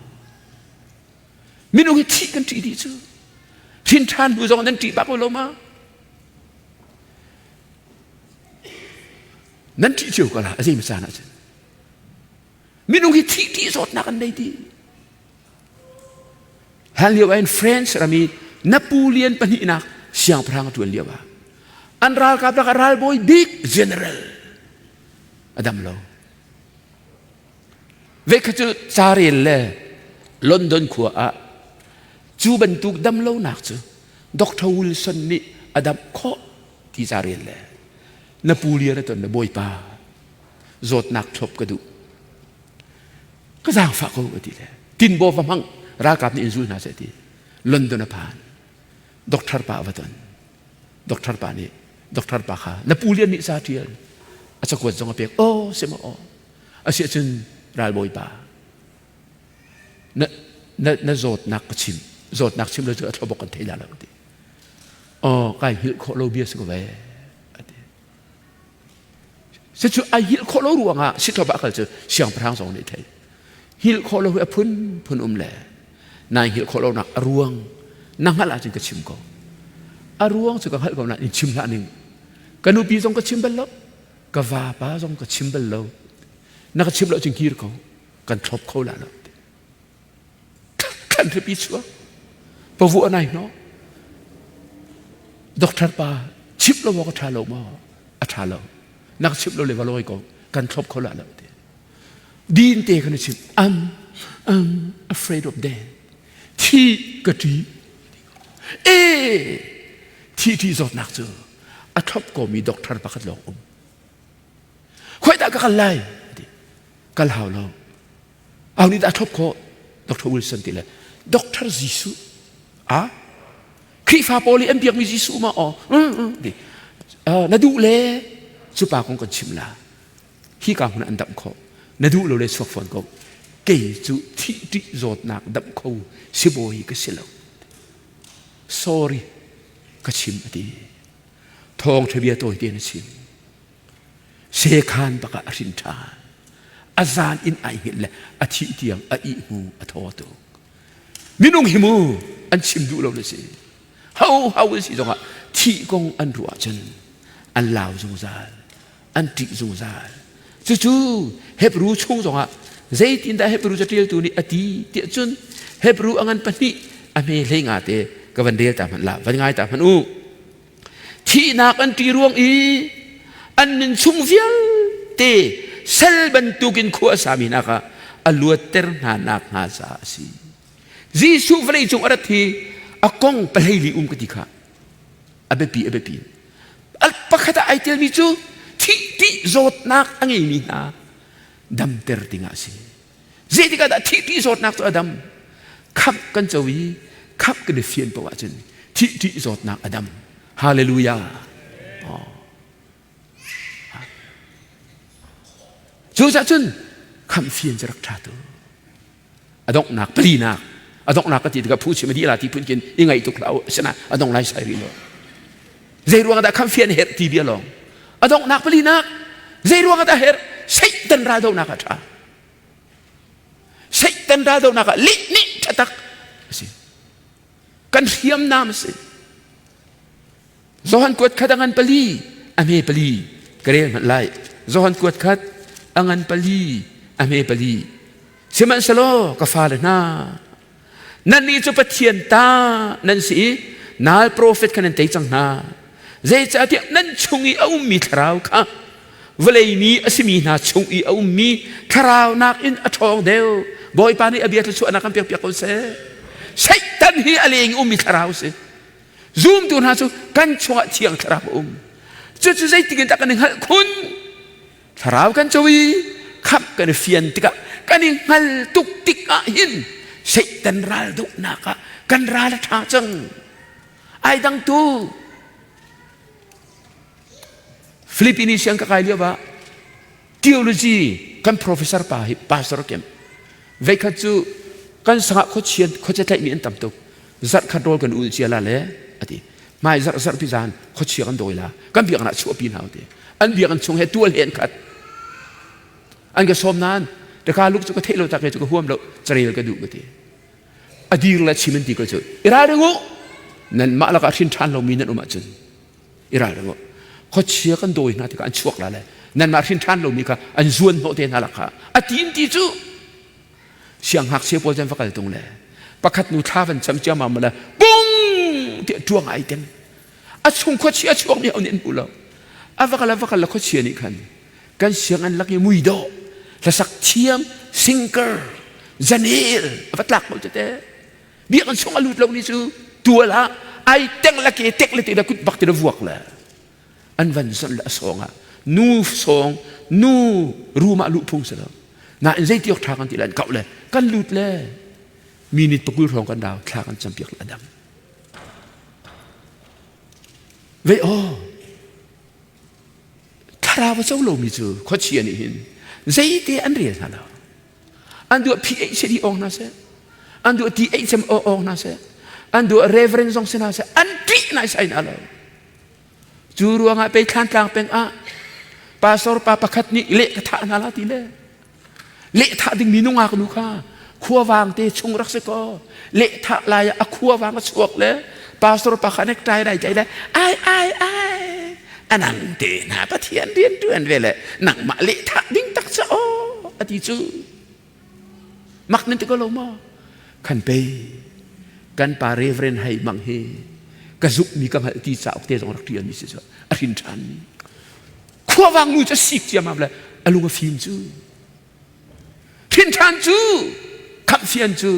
Speaker 1: Minung hi thih kan ṭih dih cu. Hrin ṭhan hnu zong nan ṭih bak lo ma? Nan ṭih cio ko la a zei caan ah cun. Minung hi thih ṭih zawtnak an nei dih. Hlan lio ah France ram i Napoleon pahnihnak siangpahrang a ṭuan lio ah an ralkap lakah ralbawi bik general a dam lo. Veikhat cu carel le London khua ah cu bantuk dam lonak cu Dr. Wilson nih a damh khawh ti carel le Napoleon a ton le bawipa zawtnak thlop ka duh ka zaangfah ko a ti le tinbaw va hmang ralkap nih in zul hna seh ti London a phan doctor pa a va ton doctor pa nih doctor pa kha na pu lian nih ca ṭial a cakuat zong a pek aw si maw aw a si ahcun ralbawi pa na na na zawtnak ka chim zawtnak chim lo cu a thlobok kan thei la lo ti aw kai hngilh khawh lo bia si ko ve Cucu ai hngilh khawh lo ruangah sithlop ah kal cu siangpahrang zong nih thei. Hngilh khawh lo hi a phunphun um le nai hngilh khawh lonak a ruang na hngalh ahcun ka chim ko. A ruang cu ka hngalh ko nain in chim hlah ning. Ka nupi zong ka chim bal lo. Ka vapa zong ka chim bal lo. Na ka chim lo cun kir ko. Kan thlop kho la lo. Thlan hripi chuak. Pavu a nai hnawh. Doctor pa chimh lo awk a ṭha lo maw? A ṭha lo. Na ka chimh lo le va lawi ko. Kan thlop kho la lo ti. Din te kan chim. I'm, I'm afraid of death. Thi ka ṭih. E thi ṭih zawtnak cu a thlop komi doctor pakhat lawng um. Khoi dah ka kal lai? Kal hau lo. Aho nih dah a thlop khawh? Dr. Wilson ti le Dr. Jesuh. Ah? Khrihfa pawl i an biakmi Jesuh ma aw? Ti. Na duh le cu pa kong kan chim la. Hi ka hmun an damh khawh. Na duh lo le chuak fawn ko. Kei cu thih ṭih zawtnak damh kho sibawi ka si lo. Sorry ka chim a ti. Thawngṭha bia tawi te na chim. Sekhan bak ah a hrin ṭhan. A zan in ai hngilh le a thih tiang a ih hnu a thaw tuk. Minung hi mu an chim duh lo na si. Ho ho an si zongah thih kong an ruah ahcun an lau zungzal, an ṭih zungzal. Cucu Hebrew chung zongah zeitindah Hebrew caṭialtu nih a ti tiah cun Hebrew a ngan pahnih a hme hlei nga te ka van rel ta hmanh la, van ngai ta hmanh u. Thihnak an ṭih ruang i an nun chung vialte sal bantukin khua a sami hna kha a luatter hna nakhnga caah a si. Jesuh vawlei cung a rat hi a kong pahleili um ka ti kha a biapi a biapi. Pakhat ah ai telmi cu thih ṭih zawtnak a ngeimi hna damter dingah a si. Zeitikah dah thih ṭih zawtnak cu a dam? Khamh kan co i khamh kan i fian paoh ahcun thih ṭih zawtnak a dam. Hallelujah. Oh. Cucaah cun khamh fian cu rak ṭha tu. A donghnak palinak a donghnak ka ti tikah phu chim a dih la ti phun khin i ngaih tuk hlah u asinain a dong lai sai rih lo. Zei ruang dah khamh fian herh ti bia lawng. A donghnak palinak zei ruang dah herh Satan raldohnak ah ṭha. Satan raldohnak ah lih nih ṭhatak a si. Kan hriamnam a si. Johan kuat khat a ngan pali, a hme pali. Ka rel hmanh lai. Johan kuat khat a ngan pali, a hme pali. Sihmanhsehlaw ka fale hna, nannih cu Pathian ta nan si i nal profet kha nan tei cang hna. Zeicahtiah nan chung i a ummi thlarau kha vawlei mi a simi hna chung i a ummi thlarau nakin a ṭhawng deuh. Bawipa nih a bia thluachuahnak kan pekpiak ko seh. Satan hi a leng i ummi thlarau a si. Zumtu hna cu kan chungah thiang thlarau a um. Cucu zeitik in dah kan i hngalh khun? Thlarau kan co i khamh kan i fian tikah kan i hngal tuk tikah hin Satan ral dohnak ah kan ral a ṭha cang. Ai dang tu. Philippines siang ka kai lio ah theology kan professor pa hi pastor kem veikhat cu kan sangah khuachian khuacia tlaihmi an tam tuk zarh khat rawl kan ul cia la le ati mai zarh zarh pi zan khuachia kan dawi la kan biakinn ah chuahpi hna ti an biakinn chung he tual he an khat an ka sawm nain ka luk cu ka theih lo tak cu ka huam lo carel ka duh ka ti a dir le chim an ti ko cu i ralring u nan mah lakah hrin ṭhan lomi nan um ahcun i ralring u khuachia kan dawi hna tikah an chuak la le nanmah hrin ṭhan lomi kha an zuan hnawh te hna lak kha a ti in ti cu sianghngakchia pawl cu an va kal tung le pakhat nu thla van cam ciammam le pung tiah ṭuang ai teng a chung khuachia chuak mi ho nih an hmu lo a va kal a va kal le khuachia nih khan kan sianginn lak i muidawh hlasak thiam singer zanel a va tlak ko tete biakinn chung a lut lo ni cu tual ah ai teng le ke tek le te le kut bak te le vuak le an van zonh le a sawng ah nu sawng nu room ah luh phung si lo nain zeiti awk tha kan ti le an kauh le kan lut le minute pakul hrawng kan rau thla kan campiak le a dam ve aw Thlarau a co lomi cu khuachia nih hin zeite an rel hna lo. An duh PhD awng hna seh, an duh THM awng hna seh, an duh reverend zong si hna seh, an ṭih naisai hna lo. Cu ruangah pei Thlantlang peng ah pastor pa pakhat nih leh ka thah hna la ti le Lehthah dingmi nungak nu kha khuavang te chung rak si kaw lehthah lai ah a khuavang a chuak le pastor pa kha necktie dai tlai le ai ai ai anang te hna Pathian rian tuan ve le nangmah lehthah ding tak ca aw a ti cu mak nan ti ko lo maw khan pei kan pa Reverend Hei Mang hi ka zumhmi ka hngalh ti cauk te zong rak ṭial mi si cu a hrin ṭhan mi Khuavang nu cu a sik ciammam le a lung a fim cu. Ṭhinṭhan cu khamhfian cu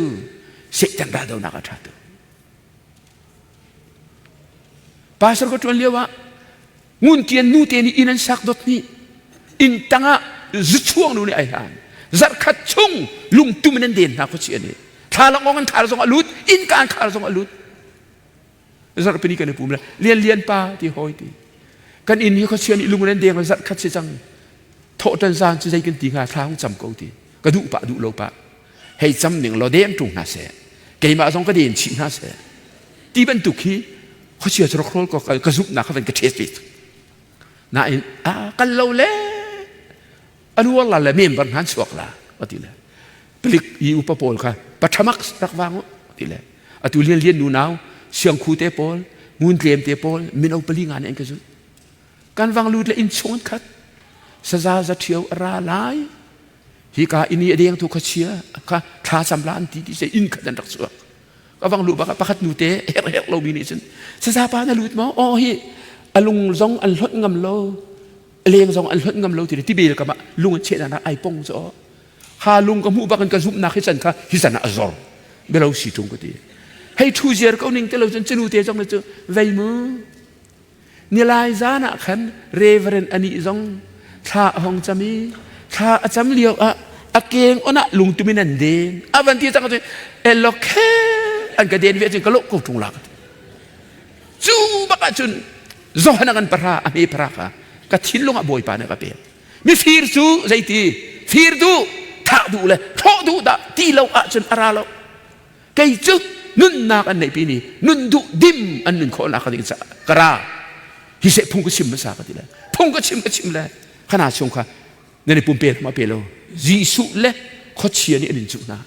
Speaker 1: Satan raldonak a ṭha tuk. Pastor ka ṭuan lio ah nguntian nu te nih inn an sak dot nih inn tangah zuchuang nu nih ai hlan zarhkhat chung lungtum in an den hna khuachia nih thlalangawng an khar zong a lut innka an khar zong a lut Zarhpini kan i pum le lian lian pa ti hawi ti. Kan inn hi khuachia nih lung in an deng le zarh khat si cang. Thawhṭan zan cu zei kan ti hnga thla hung cam ko ti. Ka duh pah duh lo pah. Hei cam ning law deng ṭung hna seh. Keimah zong ka den chih hna seh. Ti bantuk hi khuachia cu rak rawl ko ka zumhnak kha van ka ṭhet ve. Nain a kal lo le. An uar la le member hna an chuak la ati le palik i upa pawl kha pathamak rak vang u ti le atu lian lian nu nau siangkhu te pawl ngun tlem te pawl mino pali nga ne an ka zul kan vang lut le inn chung an khat saza za ṭhio a ra lai hi ka inn i a deng tu kha chia kha thla cam la an ti ti se inn khat an rak chuak ka vang lu bak pakhat nu te her her lo mi nih cun saza pa na lut maw aw hi a lung zong an hlonh ngam lo leng zong an hlonh ngam lo ti le tibel kam ah lung an cheh nak ai pong cu ha lung ka hmuh bak in ka zumhnak hi can kha hi can ah a zor belo si tung ka ti hei thu ziar ko ning te lo cun chunu te zong le cu vei mu nilai zan ah khan reverend ani zong thla a hong cam i thla a cam lio ah a keng on ah lungtum in an den a van ti cang cu elokhe an ka den ve cun ka lo ko tung la ka ti Cu bak ahcun Johan a kan para a hme para kha ka thinlung ah Bawipa nih a ka pek. Mifir cu zeiti fir duh thah duh le thlawh duh dah ti lo ahcun a ra lo. Kei cu nunnak an neihpi ni nun duh dim an nun khawhnak ding caah ka ra. Hi seh phung ka chim hmasa ka ti le phung ka chim ka chim le khana chung kha nan i pumpe ma pe lo Jesuh le khuachia nih an in cuh hna.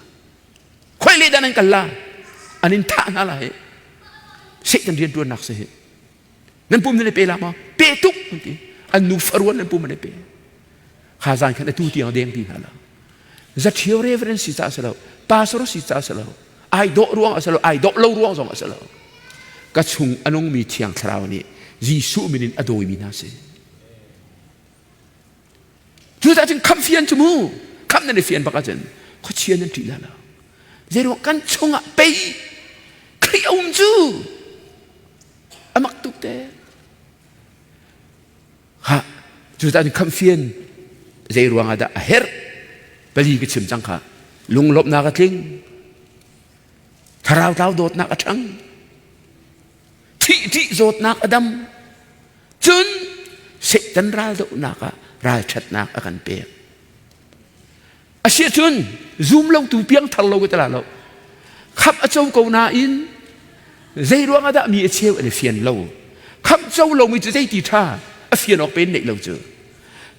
Speaker 1: Khoi le dan an kal la an in thah hna la hi Satan rian tuannak si hi nan pum nan i pe la maw pe tuk an ti an nu faruan nan pum an i pe kha zan khan atu tiang deng ti hna lo zathio reverend si ca si lo pastor si ca si lo ai dawh ruang a si lo ai dawh lo ruang zong a si lo ka chung a nungmi thiang thlarau nih Jesuh min in a dawimi hna si Cucaah cun khamh fian cu mu khamh nan i fian bak ahcun khuachia nan ṭih la lo. Zeiruang kan chungah pei Khrih a um cu a mak tuk te. Ha cucaah cun khamh fian zei ruang ah dah a herh pali ka chim cang kha lunglawmhnak a tling thlarau tlau dawtnak a ṭhang thih ṭih zawtnak a dam Cun Satan raldohnak ah ralṭhatnak a kan pek. Asiahcun zum lotu piangthar lo ka ti la lo. Khamh a co ko nain zei ruang ah dah mi a cheu an i fian lo. Khamh co lomi cu zeiti ṭha a fian awk pen neih lo cu.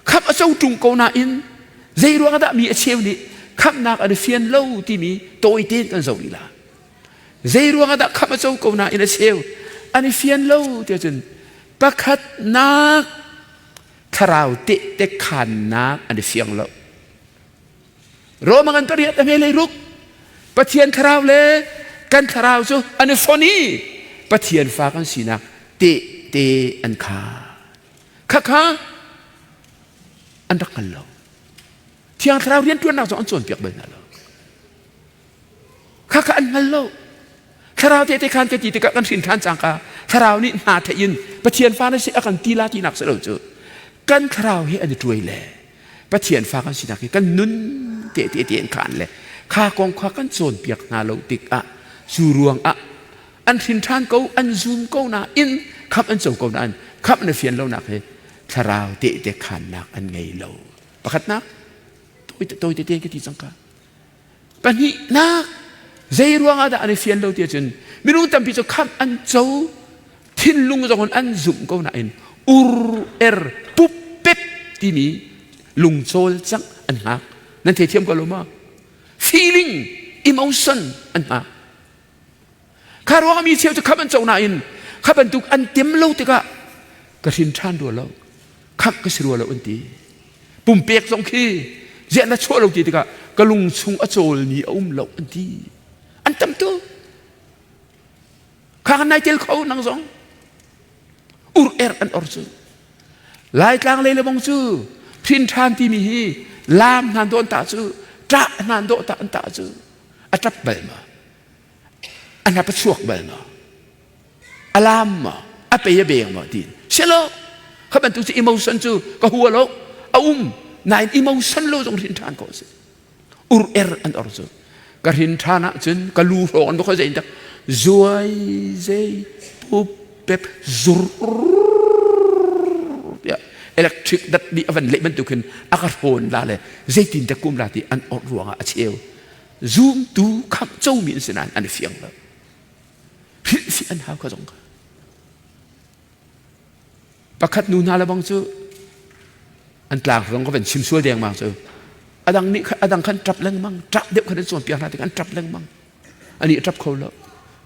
Speaker 1: Khamh a co ṭung ko nain zei ruang ah dah mi a cheu nih khamhnak an i fian lo timi tawi tein kan zoh rih la. Zei ruang ah dah khamh a co ko nain a cheu an i fian lo tiah cun pakhatnak thlarau tehte khannak an i fiang lo. Roma ngan pariat a hme lei ruk Pathian thlarau le kan thlarau cu an i fon i Pathian fa kan sinak tehte an khaan. Khakha an rak hngal lo. Thiang thlarau rianṭuannak zong an cawnpiak bal hna lo. Khakha an hngal lo. Thlarau tehte khan ka ti tikah kan hrin ṭhan cangka thlarau nih hna theih in Pathian fa na si a kan ti la tinak si lo cu. Kan thlarau hi an i ṭuai le Pathian fa kan sinak hi kan nun tehte te an khan le kha kong kha kan cawnpiak hna lo tikah cu ruang ah an hrin ṭhan ko an zum ko nain khamh an co ko nain khamh na fian lonak hi thlarau tehte khannak an ngei lo. Pakhatnak tawi tawi tete ka ti cang ka. Pahnihnak, zei ruang ah dah an i fian lo ti ahcun minung tampi cu khamh an co, thinlung zong in an zumh ko nain ur er pup pep timi lungcawl cangh an hngak. Nan theithiam ko lo ma? Feeling, emotion an hngak. Kha ruang ah mi cheu cu khamh an co nain kha bantuk an tem lo tikah ka hrin ṭhan rua lo, khamh ka si rua lo an ti. Pumpek zong khi ziah na chuah lo ti tikah ka lung chung a cawlmi a um lo an ti. An tam tuk. Kha kan nai tel kho nang zong. Ur er an or cu. Laitlang lei le bong cu hrin ṭhan timi hi laam hnan dawh an tah cu ṭah hnan dawh tah an tah cu a ṭap bal ma a hnap a chuak bal ma a lam ma a pei a beng ma tiin silo kha bantuk cu emotion cu ka hua lo a um nain emotion lo zong hrin ṭhan ko si ur er an or cu ka hrin ṭhan ahcun ka lu hrawng an khoi zei tak zuai zei pup pep zur tiah electric dat nih a van leh bantuk hin a ka hrawn la le zeitin dah kum la ti an or ruangah a cheu zumtu khamh comi an si nain an i fiang lo hrilhfiah an hau kha zong kha pakhat nu hna le bang cu. An tlang zong ka van chim sual dengmang cu. Adang nih adang khan ṭap lengmang, ṭap deuh khan an cawnpiak hna tik an ṭap lengmang. Ani a ṭap kho lo.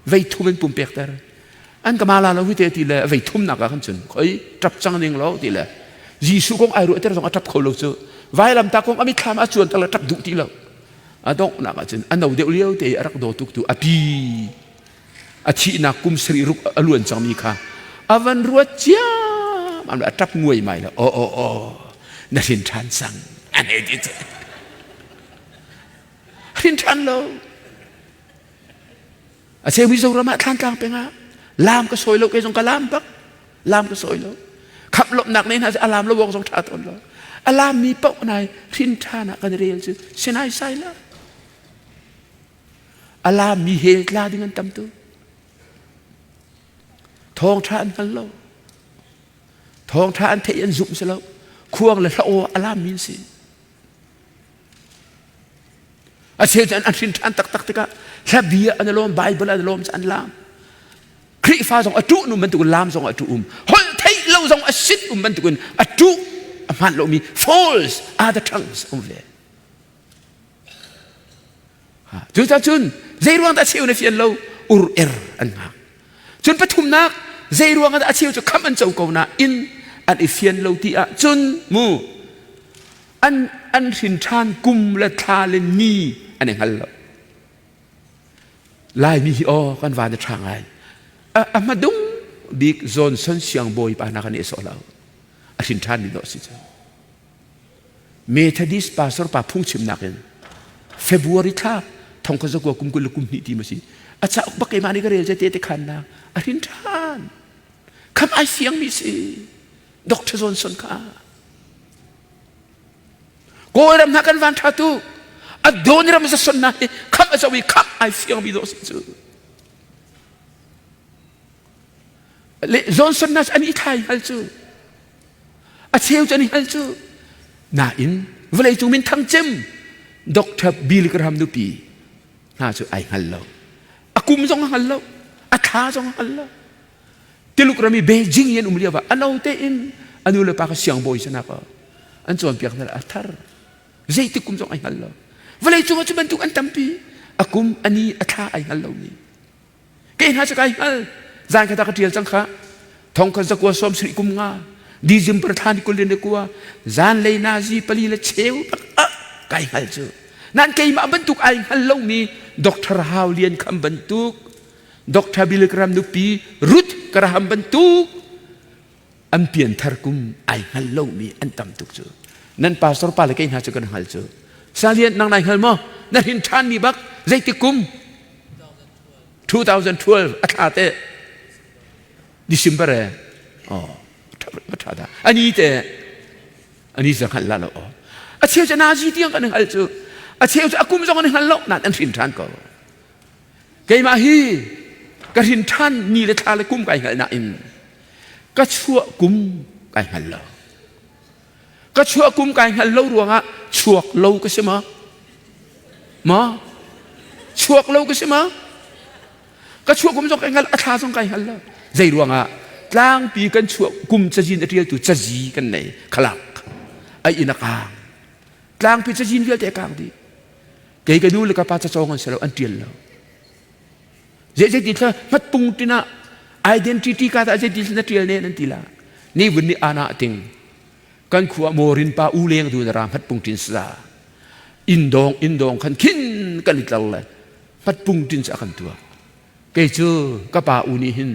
Speaker 1: Vei thum in pum pek ter. An ka mala lo hi te ti le vei thum nak ah khan cun khoi ṭap cang ning lo ti le Jesuh kong ai ruah ter zong a ṭap kho lo cu. Vailam ta kong ami thlam a cuan ter le ṭap duh ti lo. A donghnak ah cun a no deuh lio te i a rak daw tuk tu a pi a thihnak kum sarih ruk a luan cangmi kha a van ruat ciam a ṭap nguai mai le aw aw aw na hrin ṭhan cang an hei ti cu hrin ṭhan lo a cheu Mizoram ah thlantlang peng ah lam ka sawi lo kei zong ka lam bak lam ka sawi lo khap lawmhnak nei hna a lam lo wok zong ṭha tawn lo a lam mi paoh nai hrin ṭhan ah kan rel cu sinai sai la A laammi hell tla ding an tam tuk. Thawngṭha an hngal lo. Thawngṭha an theih an zumh si lo. Khuang le hla aw a laammi an si. A cheu cu an hrin ṭhan taktak tikah hla bia an i lawm, Bible an i lawm an laam. Khrihfa zong a ṭuh num bantukin laam zong a ṭuh um. Holh theih lo zong a sit um bantukin a ṭuh a hmaan lomi false other tongues um ve. Cucaah cun zeiruang dah a cheu na fian lo ur er an hngak. Cun pathumnak zeiruang dah a cheu cu khamh an co ko nain an i fian lo ti ah cun mu an an hrin ṭhan kum le thla le ni an i hngal lo. Laimi hi aw kan van a ṭha ngai. A, a hmadung bik Johnson siangbawi pa hna kan i sawh lo. A hrin ṭhan mi dawh si cu. Methodist pastor pa phungchimnak in February thla thongkhat zakua kum 20 le kum hnih ti ma si a cauk bak keimah nih ka rel te te khannak a hrin ṭhan kham ai fiang mi si Dr. Johnson kha Kawlram hna kan van ṭha tu a dawn ram zason na hi kham a zo i kham ai fiang mi dawh si cu le Johnson na an i thlai hal cu A cheu cu an i hngal cu. Nain vawleicung minthang cem Dr. Bill Graham nupi hna cu ai hngal lo. A kum zong a hngal lo. A thla zong a hngal lo. Tuluk ram i Beijing i an um lio ah a no tein a nu le pa kha siangbawi sanak ah an cawnpiak hna a thar. Zeitik kum zong ai hngal lo. Vawleicung ah cu bantuk an tampi. A kum, a ni, a thla ai hngal lomi. Kei hna cu kai hngal. Zan khat ah ka ṭial cang kha. Thong khat zakua sawm sarih kum nga. December thla ni kul le kua. Zan lei nazi pali le cheu bak ah kai hngal cu. Nan keimah bantuk ai hngal lomi Dr. Hau Lian Kham bantuk, Dr. Bill Graham nupi Ruth Graham bantuk an pianthar kum ai hngal lomi an tam tuk cu. Nan pastor pa le kei hna cu kan hngal cu. Salian nang nai hngal maw? Na hrin ṭhanmi bak zeitik kum? 2012 a thla te December e oh tha da ani te ani za hngal la lo a cheu cu nazi tiang kan hngal cu a cheu cu a kum zong an hngal lo nan an hrin ṭhan ko keimah hi ka hrin ṭhan ni le thla le kum kai hngal nain ka chuah kum kai hngal lo Ka chuah kum kai hngal lo ruangah chuak lo ka si ma? Ma? Chuak lo ka si ma? Ka chuah kum zong kai hngal, a thla zong kai hngal lo. Zei ruangah tlangpi kan chuah kum cazin a ṭialtu cazi kan nei khalak ai in a kaang tlangpi cazin vialte a kaang dih kei ka nu le ka pa cacawng an si lo an ṭial lo Zeiti thla hmatpung tinah identity ka dah zeiti na ṭial ne nan ti la. Ni vun nih ana ting. Kan khua morin pa u leng du na ra hmatpung tin sa. Indong indong khan khin kan i tlar le hmatpung tin sa kan tuah. Kei cu ka pa u nih hin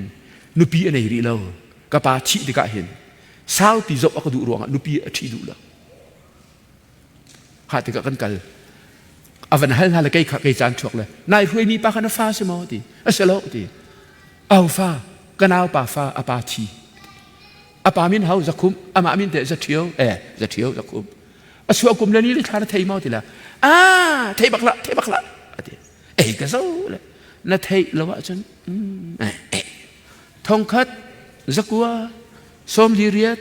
Speaker 1: nupi a nei rih lo. Ka pa thih tikah hin saupi zoh a ka duh ruangah nupi a ṭhi duh lo. Kha tikah kan kal. A van hal hna le kei kha kei caan chuak le nai hruaimi pa kha na fa si maw ti. A si lo ti. Au fa, ka nau pa fa a pa thi. A pa min hau zakhum, amah min te zaṭhio, eh zaṭhio zakhum. A chuah kum le ni le thla na thei maw ti la. Ah, thei bak la, thei bak la. Ati. Ei ka zo le. Na theih lo ahcun eh, eh. Thongkhat zakua sawmli riat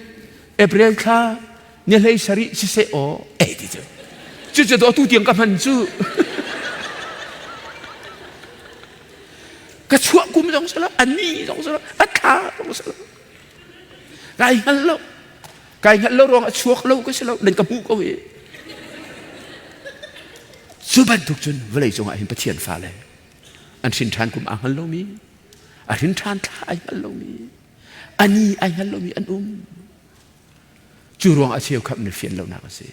Speaker 1: April thla ni hlei sarih siseh aw ei ti cu cucu to tu tiang ka hman cu ka chuah kum zong si lo a ni zong si lo a thla zong si lo kai hngal lo. Kai hngalh lo ruang a chuak lo ka si lo, nan ka hmuh ko hi. Cu bantuk cun vawlei cungah hin Pathian fale an hrin ṭhan kum aa hngal lomi, a hrin ṭhan thla ai hngal lomi, a ni ai hngal lomi an um. Cu ruang a cheu khamh an i fian lonak a si.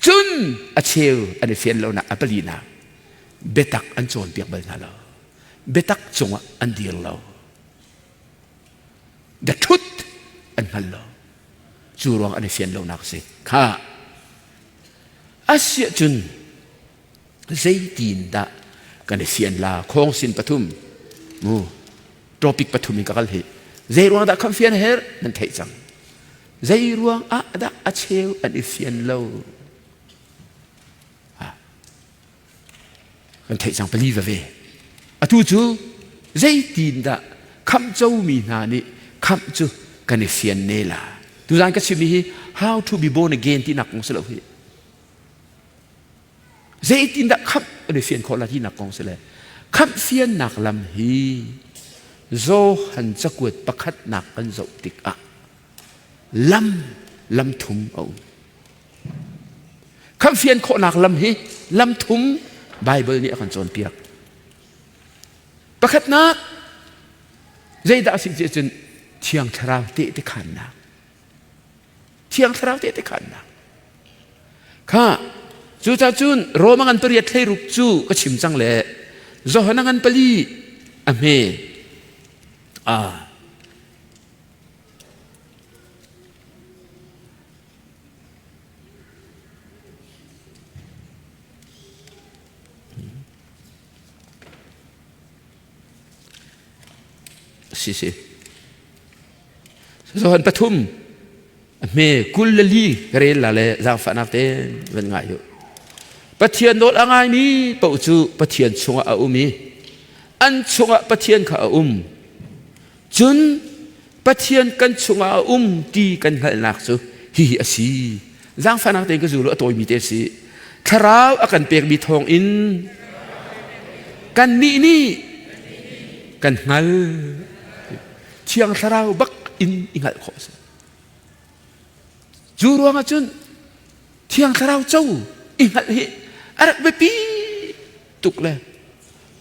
Speaker 1: Cun a cheu an i fian lonak a palinak biatak an cawnpiak bal hna lo. Biatak cungah an dir lo. The truth an hngal lo. Cu ruang an i fian lonak a si. Kha asiah cun zeitin dah kan i fian la khawng sin pathum mu topic pathum in ka kal hi zei ruang dah khamh fian a herh nan theih cang zei ruang ah dah a cheu an i fian lo kan theih cang pali veve atu cu zeitin dah khamh comi hna nih khamh cu kan i fian ne la tuzan ka chimmi hi how to be born again tinak kong si lo hi Zeitindah khamh kan i fian khawh lai tinak kong si le khamh fiannak lam hi Johan cakuat pakhatnak kan zoh tikah lam lam thum a um. Khamh fian khawhnak lam hi lam thum Bible nih a kan cawnpiak. Pakhatnak zeidah a si ti cun Thiang Thlarau tehte khannak. Thiang Thlarau tehte khannak. Kha cucaah cun Roma ngan pariat thleiruk cu ka chim cang le Johan ngan pali a hme a Si si. Johan pathum a hme 24 ka rel la le zaangfahnak tein van ngai u. Pathian nawl a ngaimi paoh cu Pathian chungah a um i an chungah Pathian kha a um. Cun Pathian kan chungah a um ti kan hngalhnak cu hihi a si. Zaangfahnak tein ka zul u a tawimi te a si. Thlarau a kan pekmi thawngin kannih nih kan hngal. Thiang Thlarau bak in i hngalh khawh a si. Cu ruangah cun Thiang Thlarau co i hngalh hi a rak biapi tuk le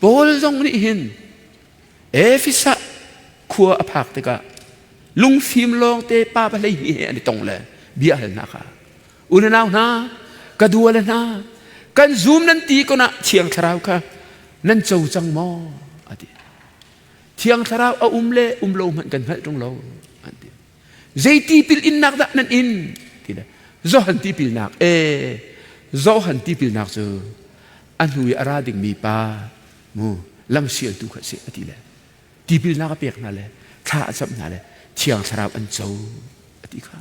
Speaker 1: Paul zong nih hin Efesa khua a phak tikah lungfim lawngte pa 12 he an i tong le bia hal hna kha unau hna ka duale hna kan zum nan ti kon ah Thiang Thlarau kha nan co cang maw a ti Thiang Thlarau a um le um lo hmanh kan hngalh ṭung lo an ti. Zei tipil innak dah nan in? Ti le Johan tipilnak e Johan tipilnak cu a hnu i a ra dingmi pa mu lamsialtu kha si a ti le tipilnak a pek hna le thla a camh hna le Thiang Thlarau an co a ti kha.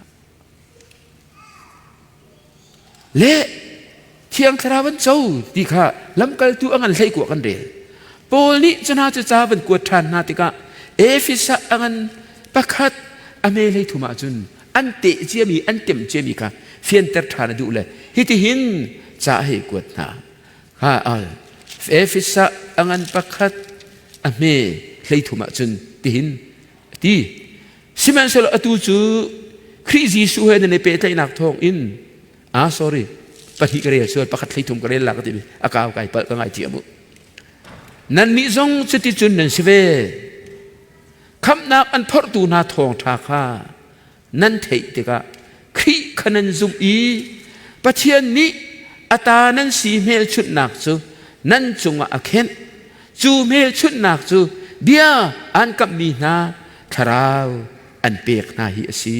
Speaker 1: Le Thiang Thlarau an co ti kha lamkaltu a ngan hlei kua kan rel. Paul nih cu hna cu ca van kuat ṭhan hna tikah Efesa a ngan pakhat a me hlei thum ahcun an teh ciami an tem ciami kha fianter ṭhan a duh le hitihin ca a hei kuat hna. Ha al Efesa a ngan pakhat a hme hlei thum ahcun tihin a ti. Sihmanhsehlaw atu cu Khrih Jesuh he nan i pehtlaihnak thawng in ah sorry pahnih ka rel sual pakhat 33 ka rel la ka ti a kau kai palh ka ngai thiam u nannih zong cuticun nan si ve khamhnak an phorhtu hna thawngṭha kha nan theih tikah Khrih kha nan zumh i Pathian nih a ta nan si hmelchunhnak cu nan cungah a khenh Cu hmelchunhnak cu bia an kamhmi hna thlarau an pek hna hi a si.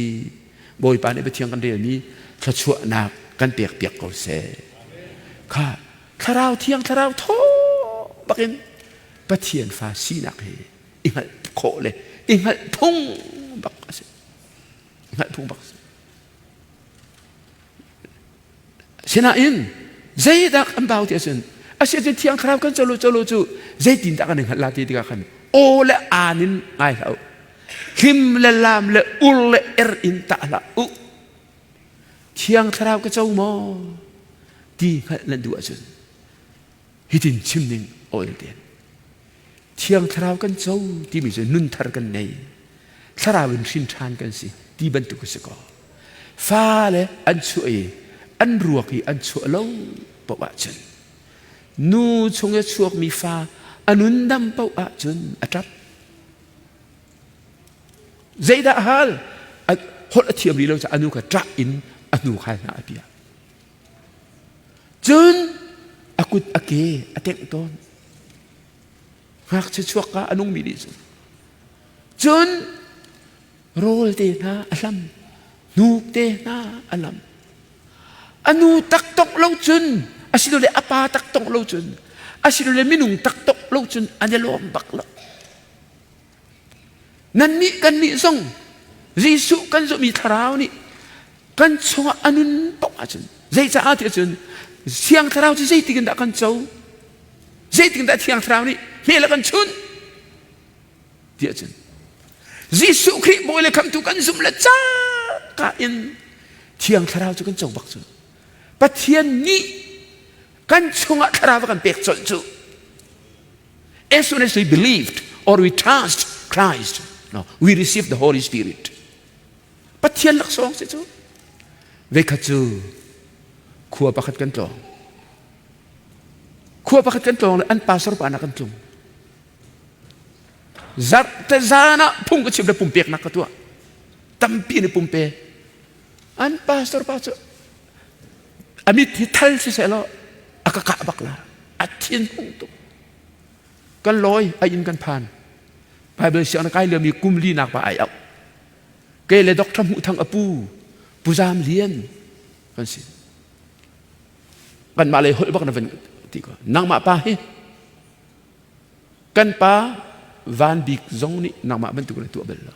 Speaker 1: Bawipa nih Pathian kan relmi thluachuahnak kan pek piak ko seh. Kha thlarau thiang thlarau thaw bakin Pathian fa sinak hi i hngalh khawh le i hngalh phung bak a si. Hngalh phung bak a si. Sinain zeidah an bau ti ahcun asi ahcun thiang thlarau kan colo colo cu zeitindah kan i hngalh la ti tikah khan aw le aan in ngai hlah u hlim le lam le ur le er in tah hlah u thiang thlarau ka co maw ti hngalh nan duh ahcun hitin chim ning awl ten thiang thlarau kan co timi cu nun thar kan nei thlarau in hrin ṭhan kan si ti bantuk a si ko. Fale an chuah i an ruak i an chuah lo paoh ahcun nu chung i chuakmi fa a nundam paoh ahcun a ṭap. Zeidah a hal? Holh a thiam rih lo caah a nu kha ṭah in a hnu khal hna a piah. Cun a kut a ke a tengh tawn. Ngakchia chuak ka a nungmi nih cun. Cun rawl te hna a hlam, hnuk te hna a lam. A nu taktok lo cun, asilole a pa taktok lo cun, asilole minung taktok lo cun an i lawm bak lo. Nannih kannih zong Jesuh kan zumhmi thlarau nih kan chungah a nun paoh ahcun zeicaah ti ahcun Thiang Thlarau cu zeitik in dah kan co? Zeitik in dah Thiang Thlarau nih hmel a kan chunh? Ti ahcun Jesuh Khrih Bawi le Khamhtu kan zumh le cangka in Thiang Thlarau cu kan co bak cu. Pathian nih kan chungah thlarau a kan pek colh cu. As soon as we believed or we trust Christ, no, we receive the Holy Spirit. Pathian laksawng si cu. Veikhat cu khua pakhat kan tlawng. Khua pakhat kan tlawng le an pastor pa na kan tlung. Zarhte zan ah phung ka chim le pumpeknak ka tuah. Tampi in pumpe. An pastor pa cu a mit hi thal siseh law a ka kah bak la a thin hung tuk kan lawi a inn kan phan Bible siang na kai liomi kum li nak pa ai auh ke le doctor hmuh thang a pu pu zam lian kan si kanmah lei holh bak na van ti ko nangmah pa hi kan pa van bik zong nih nangmah bantuk in a tuah bal lo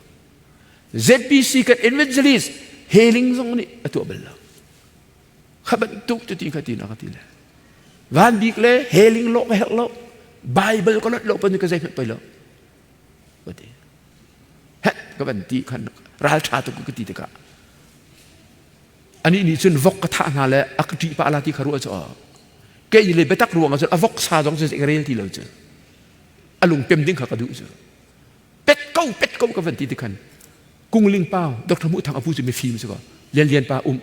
Speaker 1: ZBC kan evangelist healing zong nih a tuah bal lo kha bantuk cu ti kha ti na ka ti le van bik le healing lo ka herh lo Bible ka lot lo pan ka zei hmanh poi lo ka ti het ka van ti khan ral tha tuk ka ti tikah anih nih cun vok ka thah hna le a ka ṭih pah la ti kha ruah cu kei le biatak ruang ah cun a vok sa zong cu ka rel ti lo cu a lung pem ding kha ka duh cu pet ko pet ko ka van ti tikhan kungling pau Dr. Mu Thang apu cu mifim si ko lian lian pa um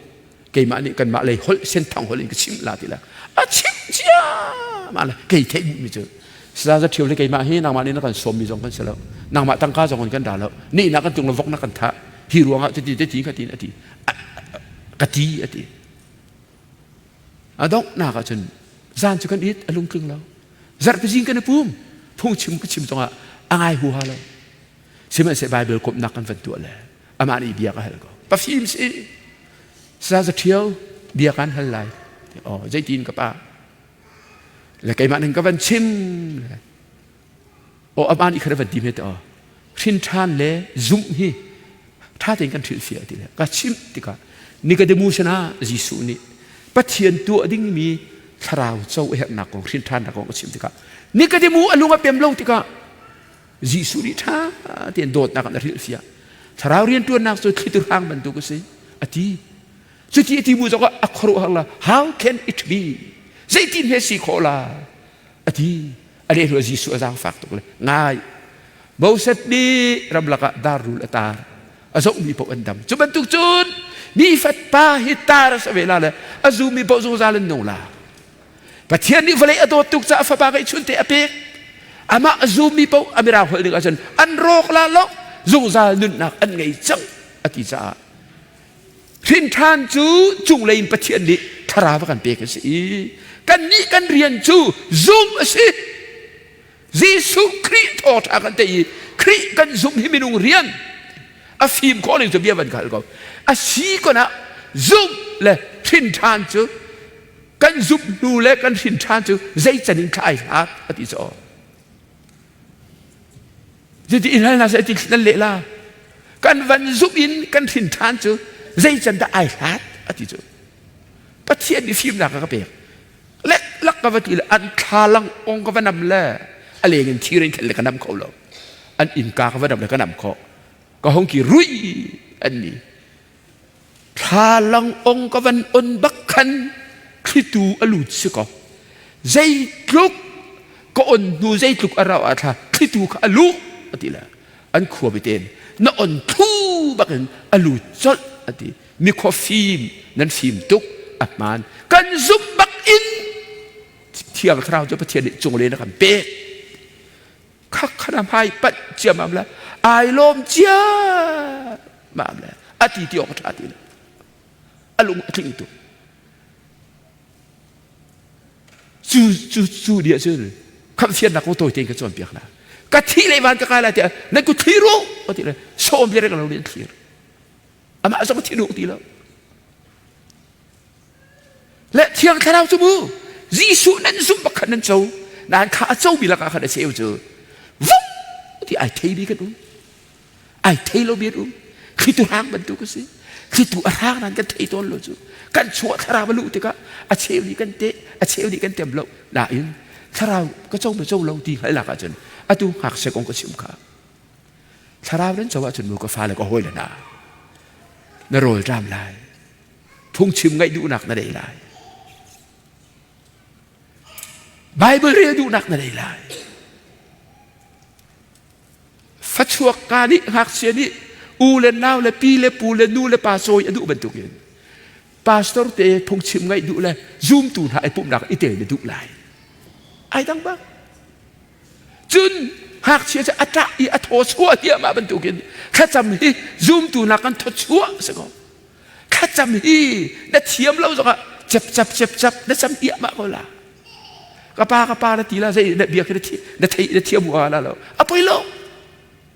Speaker 1: keimah nih kanmah lei holh senthang holh in ka chim la ti la a chim cia mah le kei theih mi cu sa za ṭhio le keimah hi nangmah nih na kan sawm mi zong kan si lo nangmah tangka zong in kan ra lo ni na kan tung lo vok na kan thah hi ruangah ti ti ti ka ti a ti ka ti a ti a donghnak ah cun zan cu kan it a lungtling lo zarhpi zing kan i pum phungchim ka chim zongah a ngai huha lo sihmanhsehlaw Bible komhnak kan van tuah le amah nih bia ka hal ko pafim si sa za ṭhio bia kan hal lai oh zeitin ka pa le keimah ning ka van chim aw amah nih khan a van ti hme te aw hrin ṭhan le zumh hi ṭha tein kan hrilhfiah ti le ka chimh tikah Nicodemus sinah Jesuh nih Pathian tuah dingmi thlarau co a herhnak kong hrin ṭhannak kong a chim tikah Nicodemus a lung a pem lo tikah Jesuh nih ṭha tein dawtnak in a hrilhfiah thlarau rianṭuannak cu thlitu hrang bantuk a si a ti cuti a ti bu zongah a khuaruahhar la how can it be zeitin he si khawh la a ti a lehlu Jesuh a zaangfak tuk le ngai Moses nih ramlak ah dar rul a tar a zohmi paoh an dam cu bantuk cun mi fatpa hi tar a si ve la le a zumi paoh zungzal an nung la Pathian nih vawlei a dawt tuk caah fapa ngeihchun te a pek amah a zummi paoh a mirang holh ning ahcun an rawk la lo zungzal nunnak an ngei cang a ti caah Hrinṭhan cu cunglei in Pathian nih thlarau a kan pek a si i kannih kan rian cu zumh a si. Jesuh Khrih thawngṭha kan theih i Khrih kan zumh hi minung rian a fim khawh ning cu bia van ka hal ko. A si kon ah zumh le hrinṭhan cu kan zumh hnu le kan hrinṭhan cu zei can in thla ai hlat a ti cu. Cuti in hal hna seh ti nan leh la. Kan van zumh in kan hrin ṭhan cu zei can dah ai hlat a ti cu. Pathian nih fimnak a ka pek. Lek lak ka va ti le an thlalang ong ka va nam le a leng in thir in khen le ka nam kho lo. An innka ka va nam le ka nam khawh. Ka hong ki rui an ni. Thlalang ong ka van on bak khan thlitu a lut si ko. Zeitluk ka on hnu zeitluk a rauh ah thla thlitu kha a luh a ti le an khua biten na on thlu bakin a lut colh a ti. Mi khua fim nan fim tuk a hmaan. Kan zumh bak in Thiang Thlarau cu Pathian nih cungle na kan pek. Khak khana hmai panh ciamam le ai lawm ciammam le a ti ti awk a ṭha ti lo. A lung a tling tuk. Cu cu cu ni ahcun khamhfiannak kong tawi tein ka cawnpiak hna. Ka thih le van ka kai lai tiah nan kut thlir u ka ti le sawm le reng lo nih an thlir. Amah zong a thi duh ti lo. Le Thiang Thlarau cu mu Jesuh nan zumh bak khan nan co. Nan kha a comi lakah khan a cheu cu vum ti ai thei mi kan um. Ai thei lo mi an um. Thlitu hrang bantuk a si. Thlitu a hrang nan kan thei tawn lo cu. Kan chuah thlarau a luh tikah a cheu nih kan teh, a cheu nih kan tem lo. Nain thlarau ka co ma co lo ti hngalh ahcun atu ngakchia kong ka chim kha. Thlarau nan co ahcun mu ka fale ka hawile hna na rawl ṭam lai. Phungchim ngaih duhnak na nei lai. Bible rel duhnak na nei lai. Fachuak ka nih ngakchia nih u le nau le pi le pu le nu le pa cawi a duh bantukin pastor te phungchim ngaih duh le zumtu hna i pumhnak i tel na duh lai. Ai dang bak. Cun ngakchia cu a ṭah i a thaw chuah diahmah bantukin thlacam hi zumtu hna kan thawchuah a si ko. Thlacam hi na thiam lo zongah cep cap cep cap na cam diahmah ko la. Ka pa ka pa na ti la zei na bia khi na thei na thiam hua la lo. A poi lo.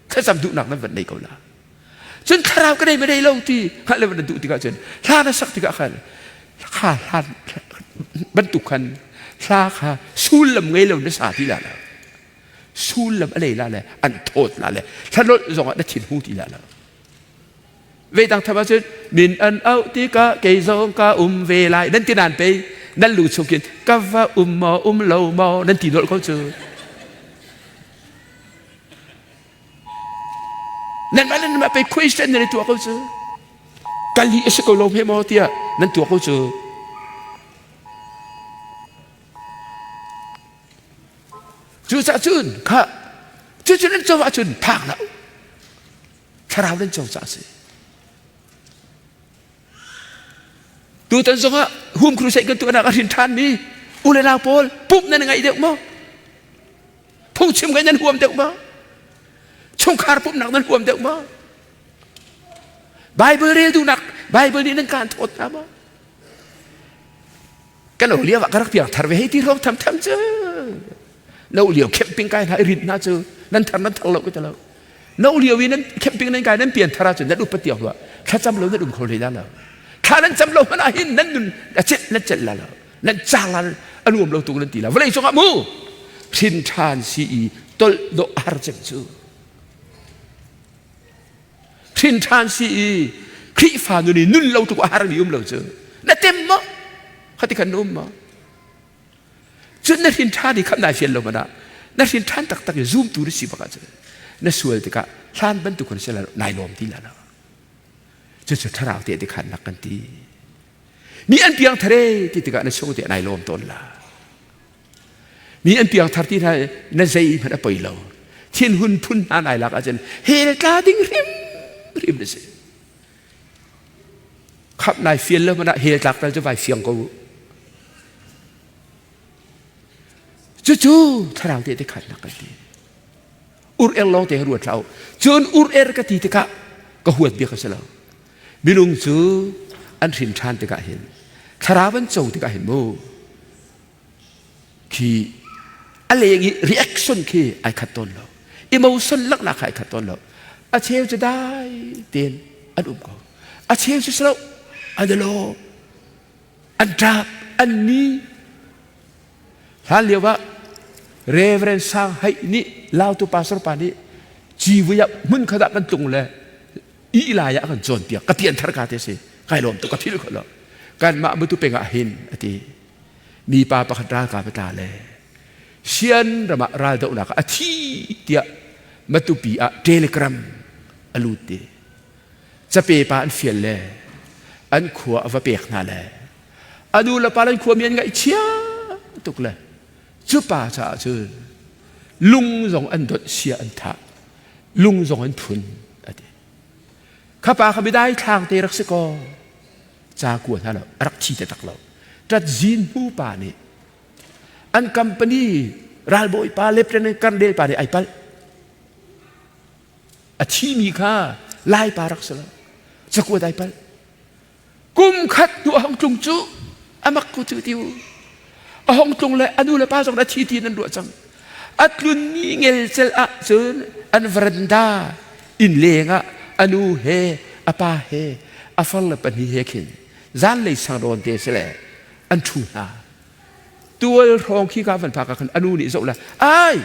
Speaker 1: Thlacam duhnak nan van nei ko la. Cun thlarau ka nei ma nei lo ti hngalh le na duh tikah cun hla na sak tikah khan kha hla bantuk khan hla kha sullam ngei lo na sa ti la lo. Sullam a lei la le an thawt la le thlanolh zongah na thin hu ti la lo. Ve dang tham ahcun min an auh tikah kei zong ka um ve lai nan ti nan pei nan lu chungin ka va um maw um lo maw nan ti nolh ko cu. Nan mah nan mah pei question nan i tuah ko cu. Kal hi a si ko lo hme maw tiah nan tuah ko cu. Cucaah cun kha cucu nan co ahcun phak lo. Thlarau nan co caah a si. Tutan zongah home crusade kan tuahnak a hrin ṭhanmi u le nau pawl pumh nan ngaih deuh maw? Phungchim ngai nan huam deuh maw? Chungkhar pumhnak nan huam deuh maw? Bible rel duhnak Bible nih nan kaan thawt hna maw? Kan o lio ah ka rak piang thar ve hei ti hrawng tham tham cu. No lio camping kai hna i rinh hna cu nan thar nan thar lo ka ti lo. No lio i nan camping nan kai nan pian thar ahcun nan upat tiang hluah thlacam lo nan um kho hlei la lo. Thla nan cam lo hmanh ah hin nan nun a celh nan celh la lo. Nan cang la a nuam lo tuk nan ti la. Vawlei cungah mu hrin ṭhan si i tolh dawh a har cem cu. Hrin ṭhan si i Khrihfa nun i nun lo tuk a harmi um lo cu. Na tem maw? Khati khan na um maw? Cun na hrin ṭhan i khamh nai fian lo man ah na hrin ṭhan taktak i zumtu na si bak ahcun na sual tikah hlan bantuk in si la nai lawm ti la lo. Cucu thlarau te ti khannak kan ti. Mi an piang thare ti tikah na chung te nai lawm tawn la. Mi an piang thar ti hna na zei hmanh a poi lo. Thinhun phun hna nai lak ahcun hell tla ding hrim hrim na si. Khamh nai fian lo hmanh ah hell tlak tal cu vai fiang ko u. Cucu thlarau te te khatnak kan ti. Ur er lawng te ruat hlah u. Cun ur er ka ti tikah ka huat bia ka si lo. Minung cu an hrin ṭhan tikah hin thlarau an co tikah hin mu khi a leng i reaction khi ai khat tawn lo. Emotion laknak kha ai khat tawn lo. A cheu cu dai tein an um ko. A cheu cu si lo an i lawm, an ṭap, an ni. Hlan lio ah Reverend Sang Haih nih Lautu pastor pa nih civui ah hmun khat ah kan tlung le ih lai ah kan cawnpiak ka pian thar ka te si kai lawm tuk ka philh kho lo kanmah mutu peng ah hin a ti mipa pakhat ralkap a tla le sian ram ah raldohnak ah a thi tiah Matupi ah telegram a lut ti cape pa an fial le an khua a va pek hna le a nu le pa an khua mi an ngaihchia tuk le cu pa caah cun lung zong an donh sia an thah lung zong an phun a ti kha pa kha midai thlang te rak si kaw. Ca kua hna lo, a rak thi taktak lo. Ṭat Zin Hmu pa nih an company ralbawi pa Lieutenant Colonel pa nih ai palh. A thimi kha Lai pa rak si lo. Cakuat ai palh. Kum khat hnu a hong tlung cu a mak ko cu ti u. A hong tlung le a nu le pa zong a thi ti in an ruah cang. A tlun ni ngelcel ah cun an veranda inn leng ah a nu he a pa he a far le pahnih he khin zanlei sangrawn te si le an ṭhu hna. Tual hrawng khi ka van phak ah khan a nu nih zoh la ai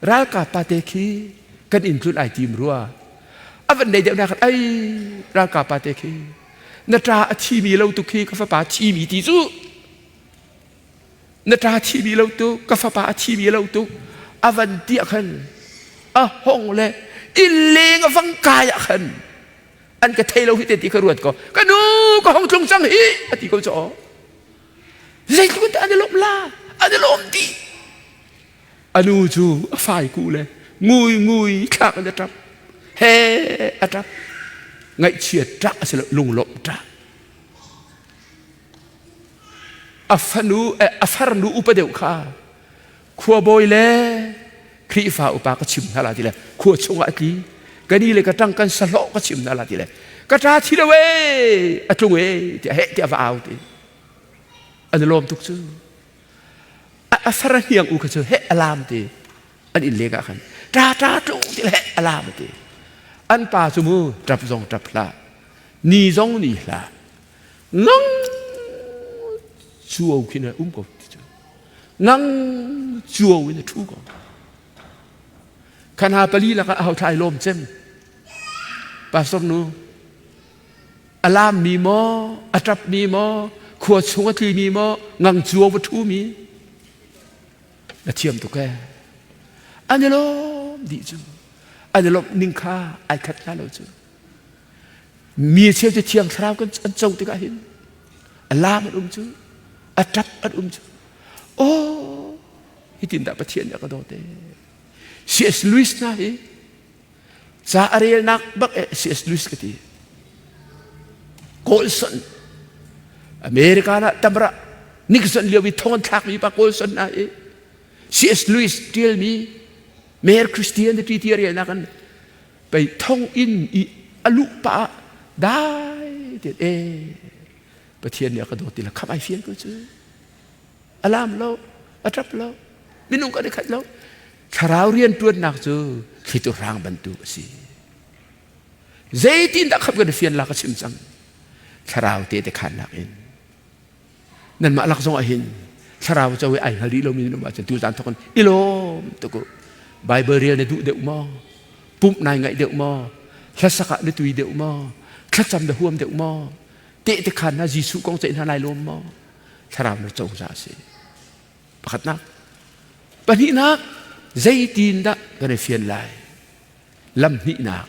Speaker 1: ralkap pa te khi kan inn tlun ai tim rua a van nei deuh na khan ai ralkap pa te khi na ṭa a thimi lo tuk khi ka fapa thimi ti cu na ṭa thimi lo tuk ka fapa a thimi lo tuk a van tiah khan a hong le inn leng a vang kai ah khan an ka thei lo hi te ti ka ruat ko ka nu ka hong tlung cang hi a ti ko cu zeitluk in an i lawmh la an i lawm dih A nu cu a faiku le ngui ngui thlak in a ṭap. He a ṭap. Ngaihchia ṭah a si lo, lunglawmh ṭah. A fanu, a farnu upa deuh kha khuabawi le Khrihfa upa ka chim hna la ti le khua chungah a tli. Ka ni le ka ṭang kan sahlawh ka chim hna la ti le ka ṭa thi lo ee a tlung ee tiah heh tiah va au ti. An i lawm tuk cu. A far a hniang u kha cu heh a lam ti an inn leng ah khan ṭa ṭa tlung ti heh a lam ti an pa cu mu ṭap zong ṭap hlah ni zong ni hlah ngang cuo khin a um ko ti cu ngang cuo in a ṭhu ko khan ha pali lakah a ho thlai lawm cem pastor nu A laammi maw, a ṭapmi maw, khua chung a tlimi maw, ngang cuo va ṭhumi? Na thiam tuk ee. An i lawm dih cu. An i lawmh ning kha ai khat hna lo cu. Mi cheu cu thiang thlarau kan an co tikah hin a laam an um cu, a ṭap an um cu. Oh, hitin dah Pathian nih a ka dawt ee. C.S. Lewis hna hi Ca a relnak bak eh C.S. Lewis ka ti. Colson America ah tamra Nixon lio i thong an thlakmi pa Colson na i C.S. Lewis tialmi Mere Christianity ti a relnak an pei thong in i a luh pa dai tian e Pathian nih a ka dawt ti la kham ai fian ko cu a lam lo a ṭap lo minung kan i khat lo thlarau rian ṭuannak cu thlitu hrang bantuk a si zeitindah khap kan fian la ka chim cang thlarau te te khannak in nanmah lak zong ah hin thlarau co i ai hngal rih lomi nan um ahcun tuzan thawk in i lawm tuk u Bible rel na duh deuh maw pumh nai ngaih deuh maw hlasak ah na tui deuh maw thlacam na huam deuh maw tehte khan na Jesuh kong ceih hna lai lawm maw thlarau na cozah a si. Pakhatnak. Pahnihnak, zeitindah kan i fian lai? Lam hnihnak,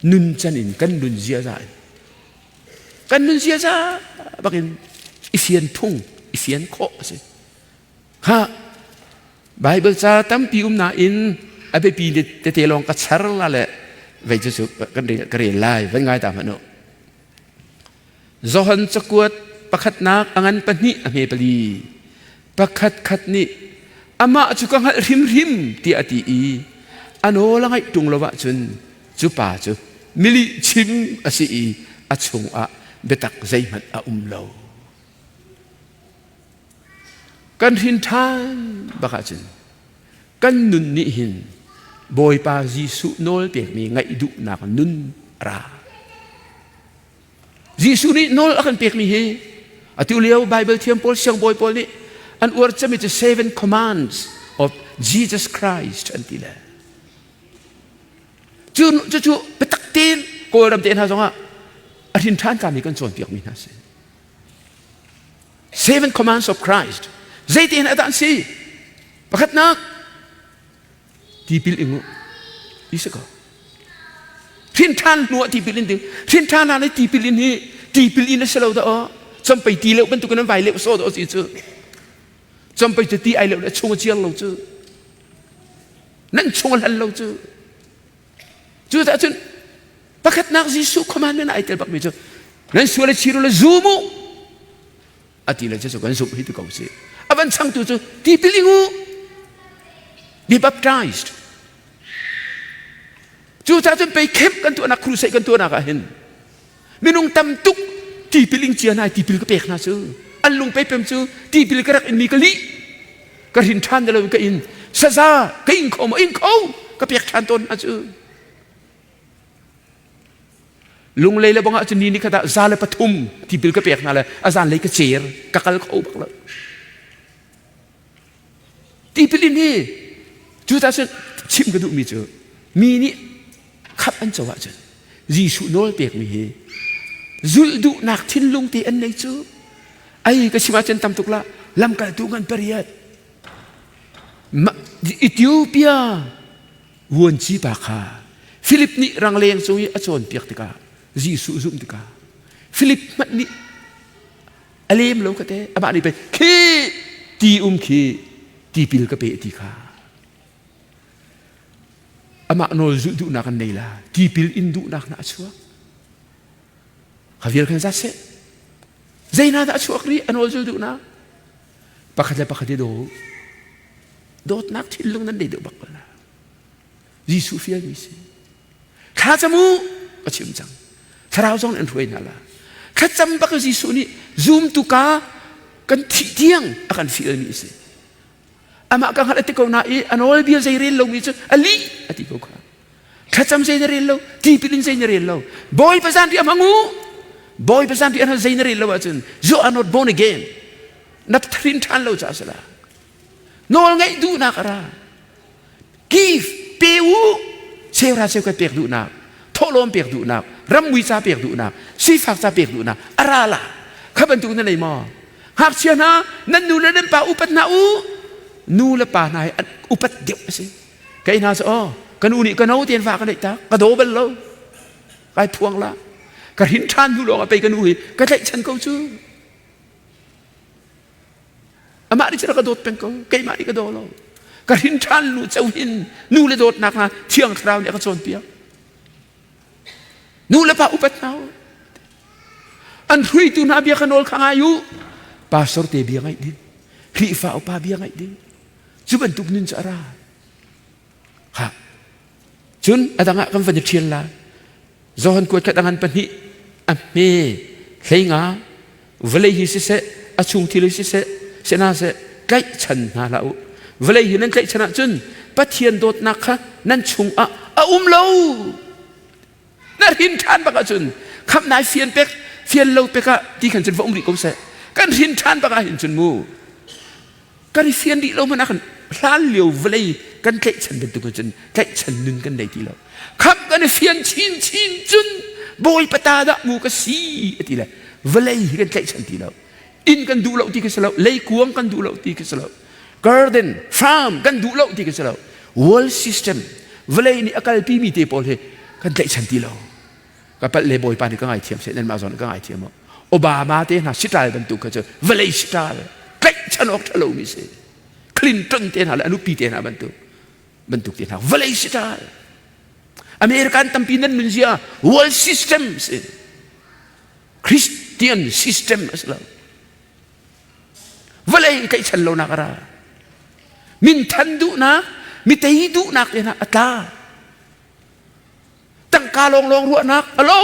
Speaker 1: nuncan in kan nun ziaza in. Kan nun ziaza bakin i fian phung, i fian khawh a si. Ha, Bible ca tampi um nain a biapi tete lawng ka char la le vei cu kan rel, ka rel lai, van ngai ta hmanh u. Johan cakuat pakhatnak a ngan pahnih a hme pali. Pakhat khat nih amah cu ka hngalh hrimhrim tiah a ti i a nawl a ngaih ṭung lo ahcun cu pa cu milihchim a si i a chungah biatak zeihmanh a um lo. Kan hrin ṭhan bak ahcun kan nun nih hin Bawipa Jesuh nawl pekmi ngaih duhnak nun a ra. Jesuh nih nawl a kan pekmi hi atu lio Bible thiam pawl siangbawi pawl nih an uar cemi cu seven commands of Jesus Christ an ti le. Cu cu biatak tein Kawlram te hna zongah a hrin ṭhan kami kan cawnpiakmi hna si. Seven commands of Christ. Zeitin a dah an si? Pakhatnak, tipil ing u. Ti si ko. Hrin ṭhan hnu ah tipil in ding. Hrin ṭhan ah tipil in hi tipil in a si lo dah aw. Campei ti leuh bantukin an vai leuh sawh dah si cu. Campei cu ti ai leuh le chung a ciang lo cu. Nan chung a hlan lo cu. Cucaah cun pakhatnak Jesuh commandment ai tel bakmi cu. Nan sual a chir le zum u. A ti le cu kan zumh hi ti ko si. A van changtu cu tipil ing u. Be baptized. Cucaah cun pei camp kan tuahnak crusade kan tuahnak ah hin minung tam tuk tipil ing cia hna tipil ka pek hna cu an lung pe pem cu tipil ka rak in mi ka lih ka hrin ṭhan lo ka in saza ka ing kho maw ing kho ka pek ṭhan tawn hna cu lunglei le bangah cun ni ni khat ah za le pathum tipil ka pek hna le a zan lei ka cer ka kal kho bak lo tipil in hi cucaah cun chim ka duhmi cu mi nih khamh an co ahcun Jesuh nawl pekmi hi zulh duhnak thinlung te an nei cu ai ka chim ahcun tam tuk la lamkaltu ngan pariat Ethiopia vuanci pa kha Philip nih rangleng cung i a cawnpiak tikah Jesuh zumh tikah Philip hmanh nih a lem lo ka te amah nih pei khi ti um khi tipil ka pe ti kha amah nawl zulh duhnak an nei la tipil in duhnak na a chuak kha vial khan zat seh zei na dah a chuak rih a nawl zulh duhnak pakhat le pakhat i daw dawtnak thinlung nan nei deuh bak ko la Jesuh fialmi si. Thlacam u a chim cang. Thlarau zong nih an hruai hna la. Thlacam bak Jesuh nih zumtu ka kan thih tiang a kan fialmi a si. Amah ka hngalh a ti ko na i a nawlbia zei rel lomi cu a lih a ti ko kha. Thlacam zei na rel lo, tipil in zei na rel lo. Bawipa zan ri a hmang u. Bawipa zan ri a zei na rel lo ahcun you are not born again. Na hrin ṭhan lo caah a si la. Nawl ngaih duhnak a ra. Give pe u cheuhra cheukhat pek duhnak thawhlawm pek duhnak rammui ca pek duhnak sifak ca pek duhnak a ra la kha bantuk na nei maw ngakchia hna nan nu le nan pa upat hna u nu le pa hna hi an upat deuh a si kei hna cu oh ka nu nih ka no tein fa ka neih tak ka daw bal lo kai phuang la ka hrin ṭhan hnu lawng ah pei ka nu hi ka tlaihchan ko cu Amah nih cun a ka dawt peng ko, keimah nih ka daw lo. Ka hrin ṭhan lu co hin nu le dawtnak hna Thiang Thlarau nih a ka cawnpiak. Nu le pa upat hna u. An hruitu hna bia kha nawl kha ngai u. Pastor te bia ngaih ding, Khrihfa upa bia ngaih ding. Cu bantuk nun cu a ra. Ha. Cun a dang ah kan van i ṭhial la. Johan kuat khat a ngan pahnih a hme hleinga vawlei hi siseh a chung thil hi siseh sehna seh tlaihchan hna hlah u vawlei hi nan tlaihchan ahcun Pathian dawtnak kha nan chungah a um lo na hrin ṭhan bak ahcun khamh nai fian pek fian lo pek ah ti khan cun va um rih ko seh kan hrin ṭhan bak ah hin cun mu kan i fian rih lo hmanh ah kan hlan lio vawlei kan tlaihchan bantuk cun tlaihchan nun kan nei ti lo khamh kan i fian chinchin cun bawipa ta dah mu ka si a ti le vawlei hi kan tlaihchan ti lo inn kan duh lo ti ka si lo leikuang kan duh lo ti ka si lo garden farm kan duh lo ti ka si lo world system vawlei nih a kalpi mi te pawl hi kan tlaihchan ti lo ka palh le bawipa nih ka ngaithiam seh nanmah zong nih ka ngaithiam Obama te hna siṭal bantuk kha cu vawlei siṭal tlaihchan awk ṭha lomi si Clinton te hna le a nupi te hna bantuk bantuk te hna vawlei siṭal American tampi nan nunzia world system si Christian system a si lo vawlei tlaihchan lonak a ra minthan duhnak mi tei duhnak te hna a tla Tangka lawnglawng ruahnak a lo.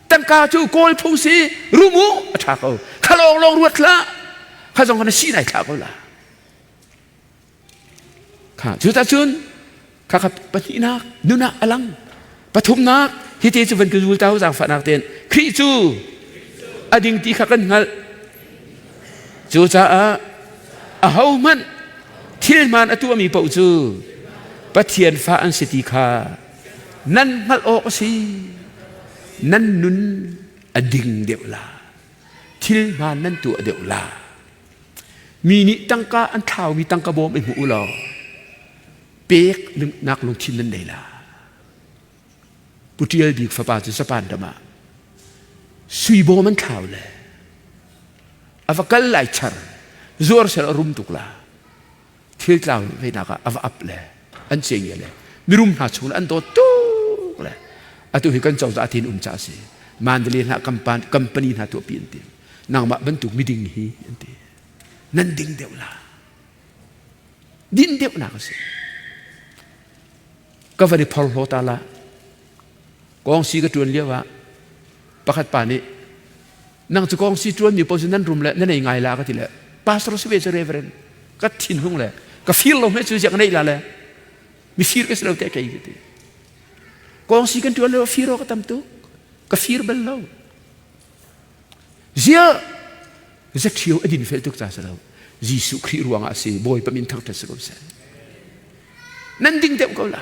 Speaker 1: Tangka cu kawl phung si rum u a ṭha ko. Kha lawnglawng ruat hlah. Kha zong kha na si nai thlah ko la. Kha cu ta cun kha kha pahnihnak nun ah a lang. Pathumnak hi te cu van ka zul ta zaangfahnak tein Khrih cu a ding ti kha kan hngalh. Cucaah ahohmanh thil hmaan a tuahmi paoh cu Pathian fa an si ti kha nan hngalh awk a si. Nan nun a ding deuh la. Thil hmaan nan tuah deuh la. Mi nih tangka an thlaumi tangka bawm i hmu u law pek nak lungthin nan nei la. Pu Ṭial Bik fapa cu Japan ram ah sui bawm an thlau le a va kal lai char zuar sel a rum tuk la thil tlau venak ah a va ap le an ceng le mirum hna chung le an dawt tuk le atu hi kan cozah tin um ca si. Mandalay hna company hna tuahpi an ti. Nangmah bantuk miding hi an ti. Nan ding deuh la. Din deuhnak a si. Ka van i phorhlaw ta la. Kawngsi ka ṭuan lio ah pakhat pa nih nang cu kawngsi ṭuanmi paoh cu nan rum le nan ei ngai la ka ti le pastor si ve cu reverend ka thinhung le ka fir lo hme cu ziak neih la le mifir ka si lo te kei ka ti. Kawngsi kan ṭuan lio fir awk ka tam tuk ka fir bal lo. Ziah zaṭhio a din fel tuk ca si lo. Jesuh Khrih ruangah a si Bawipa min thangṭhat si ko seh. Nan ding deuh ko la.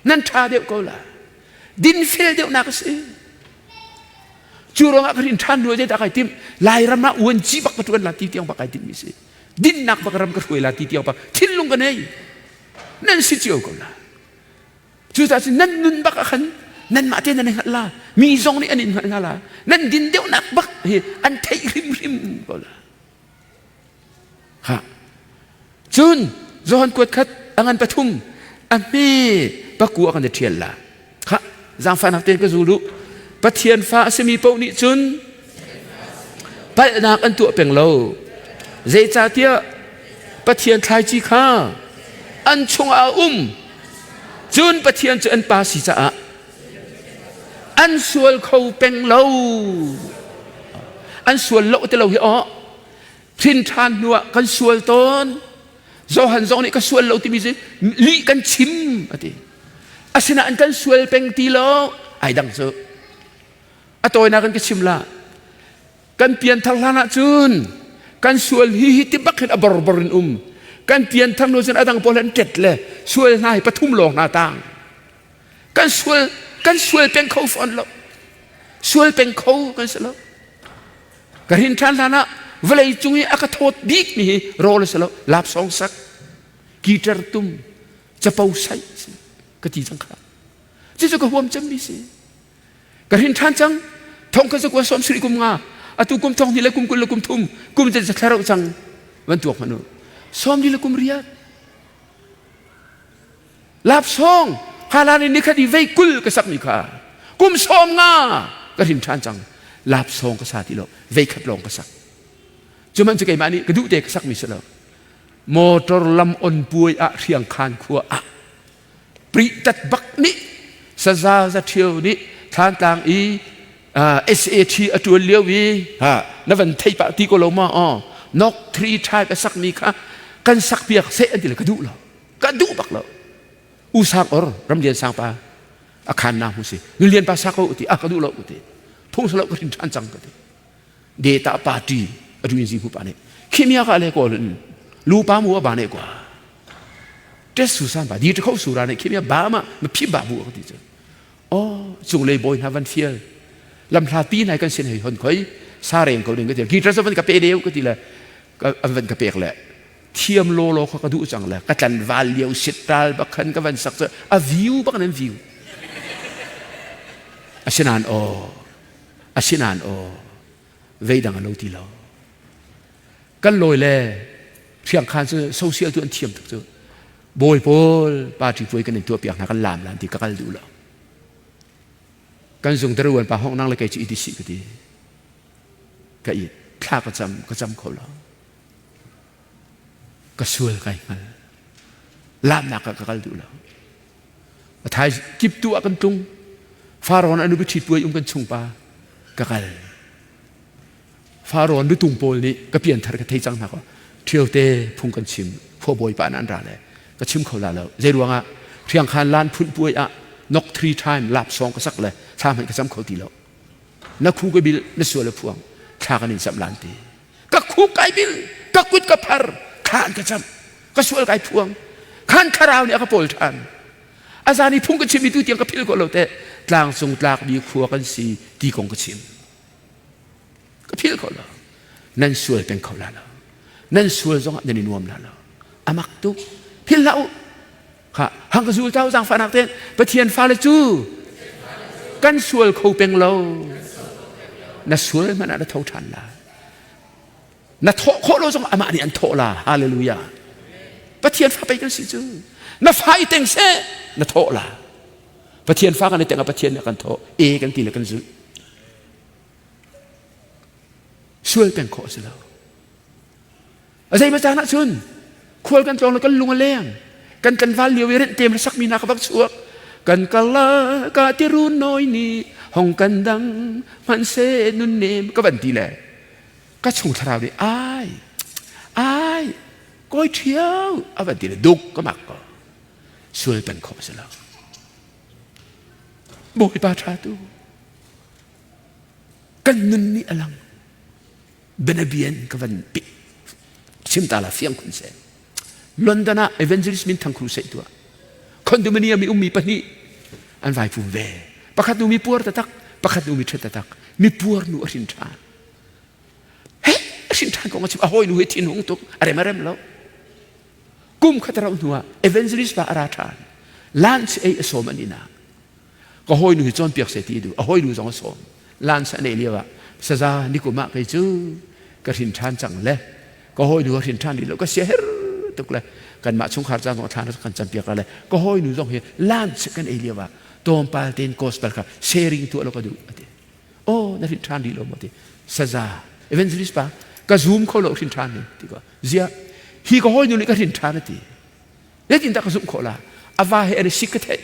Speaker 1: Nan ṭha deuh ko la. Dinfel deuhnak a si. Cu ruangah ka rin ṭhan hnu zeidah kai tim Lairam ah uanci bak ka ṭuan la ti tiang bak kai timmi si. Dinnak bak ram ka hruai la ti tiang bak thinlung ka nei. Nan si cio ko la. Cucaah cun nan nun bak ah khan nanmah te nan i hngalh la. Mi zong nih an in hngalh hna la. Nan din deuhnak bak hi an theih hrimhrim ko la. Ha. Cun Johan kuat khat a ngan pathum a hme pakua kan i ṭhial la. Kha zaangfahnak tein ka zul u. Pathian fa a simi paoh nih cun palhnak an tuah peng lo. Zeicahtiah Pathian thlaici kha an chungah a um. Cun Pathian cu an pa si caah an sual kho peng lo. An sual lo ti lo hi aw. Hrin ṭhan hnuah kan sual tawn. Johan zong nih ka sual lo timi cu lih kan chim a ti. Asinain kan sual peng ti lo. Ai dang cu. A tawinak in ka chim la. Kan pianthar hlan ah cun kan sual hi hi ti bak hin a borbor in um. Kan pianthar hnu cun a dang pawl an ṭet le sual hna hi pathum lawng hna tang. Kan sual kan sual peng kho fawn lo. Sual peng kho kan si lo. Ka rin ṭhan hlan ah vawlei cung i a ka thawt bik mi hi rawl a si lo. Lapsawng sak, guitar tum, capo saih ka ti cang kha. Cucu ka huam cemmi si. Ka rin ṭhan cang. Thong ka zakua sawm suri kum nga. Atu kum thong hnih le kum 20 le kum thum kum zen thla rauh cang. Van tuak hmanh u. Sawm li le kum riat. Lapsawng khalan in nikhat i vei 20 ka sakmi kha kum 50 ka hrin ṭhan cang. Lapsawng ka sa ti lo. Vei khat lawng ka sak. Cu man cu keimah nih ka duh te ka sakmi si lo. Motor lam on puai ah Hriangkhan khua ah Pritat bak nih saza za ṭhio nih Thlantlang i SAT a ṭuan lio i ha na van thei pah ti ko lo ma aw nok three type a sakmi kha kan sak piak seh an ti le ka duh lo ka duh bak lo u sang or ramlian sang pa a khan na hu si nulian pa sa ko ti a ka duh lo ti phung salo ka hrin ṭhan cang ka ti data party a duin zi hu pa nih khimia ka le ko lu pa mu ba ne kwa test su san ba di kho su ra ne khimia ba ma ma phi ba bu ti chu oh cung lei boy hna van fial lam hla pi nai kan sin hei hon khoi sa reng ko ding ka ti guitar so van ka pe deu ka ti le an van ka pek le thiam lo lo kha ka duh cang le ka tlan val lio sit tal bak khan ka van sak chu a view bak nan view asinan oh Asinain aw veidang a lo ti lo. Kan lawi le hriangkhan cu social tu an thiam tuk cu. Bawi pawl party puai kan in tuah piak hna kan lam lan ti ka kal duh lo. Kan zung daruan pa hong nang le kei cu iti si ka ti. Ka i thla ka cam ka cam kho lo. Ka sual kai hngal. Lamnak ah ka kal duh lo. A thai kip tu ah kan tlung. Faraon a nupi ṭhit puai um kan chungpa ka kal. Faraon nutung pawl nih ka pianthar ka thei cang hna ko. Ṭhiote phung kan chim khuabawi pa an ra le ka chim kho la lo. Zei ruangah hriangkhan lan phun puai ah nok three time lap song ka sak le thla hmanh ka cam kho ti lo. Na khu ka bil na sual a phuang thla kan in cam lan ti. Ka khu kai bil ka kut ka phar thla an ka cam. Ka sual kai phuang khan thlarau nih a ka pawl ṭhan a zan i phung ka chim i tu tiang ka philh ko lo teh tlangcung tlakmi khua kan si ti kong ka chim ka philh ko lo nan sual peng kho la lo nan sual zongah nan i nuam la lo amak tuk philh hlah u kha hang ka zul tau zaangfahnak ten Pathian fale cu kan sual kho peng lo na sual hmanh ah na tho ṭhan la Na thawh khawh lo zong amah nih an thawh la. Hallelujah. Pathian fa pei kan si cu. Na fa i teng seh, na thawh la. Pathian fa kan i tengah Pathian nih a kan thawh. E kan ti le kan zulh. Sual peng khawh a si lo. A zeimaw caan ahcun khual kan tlawng le kan lung a leng. Kan tlanval lio i rentem le sakmi hna ka vak chuak. Kan kala ka tirun noi ni hong kan dang hmanhse nun nem ka van ti le ka chung thlarau nih ai ai kawi ṭhiau a van ti le duk ka mak ko. Sual peng khawh a si lo. Bawipa ṭha tu kan nun nih a lang. Bianabia in ka van chim ta la fiang khun seh. London ah evangelist min thang crusade tuah. Condominium i ummi pahnih an vai pum ve. Pakhat nu mi puar tatak, pakhat nu mi ṭha tatak. Mi puar nu a hrin ṭhan. He a hrin ṭhan kong a chim. A hawi nu he thin hung tuk. A rem a rem lo. Kum khat a rauh hnu ah evangelist pa a ra ṭhan. Lunch ei a sawm an inn ah. Ka hawinu hi cawnpiak seh ti duh. A hawinu zong a sawm. Lunch an ei lio ah saza nikum ah kei cu ka hrin ṭhan cang le ka hawinu a hrin ṭhan rih lo ka sia her tuk le kanmah chungkhar ca zong thla kan campiak la le ka hawinu zong hi lunch kan ei lio ah tlawmpal tein gospel kha sharing tuah lo ka duh a ti. Oh na hrin ṭhan rih lo maw ti. Saza evangelist pa ka zoom kho lo hrin ṭhan ni ti ko. Ziah hi ka hawinu nih ka hrin ṭhan a ti. Zeitindah ka zumh khawh la? A va he an i sik ka theih.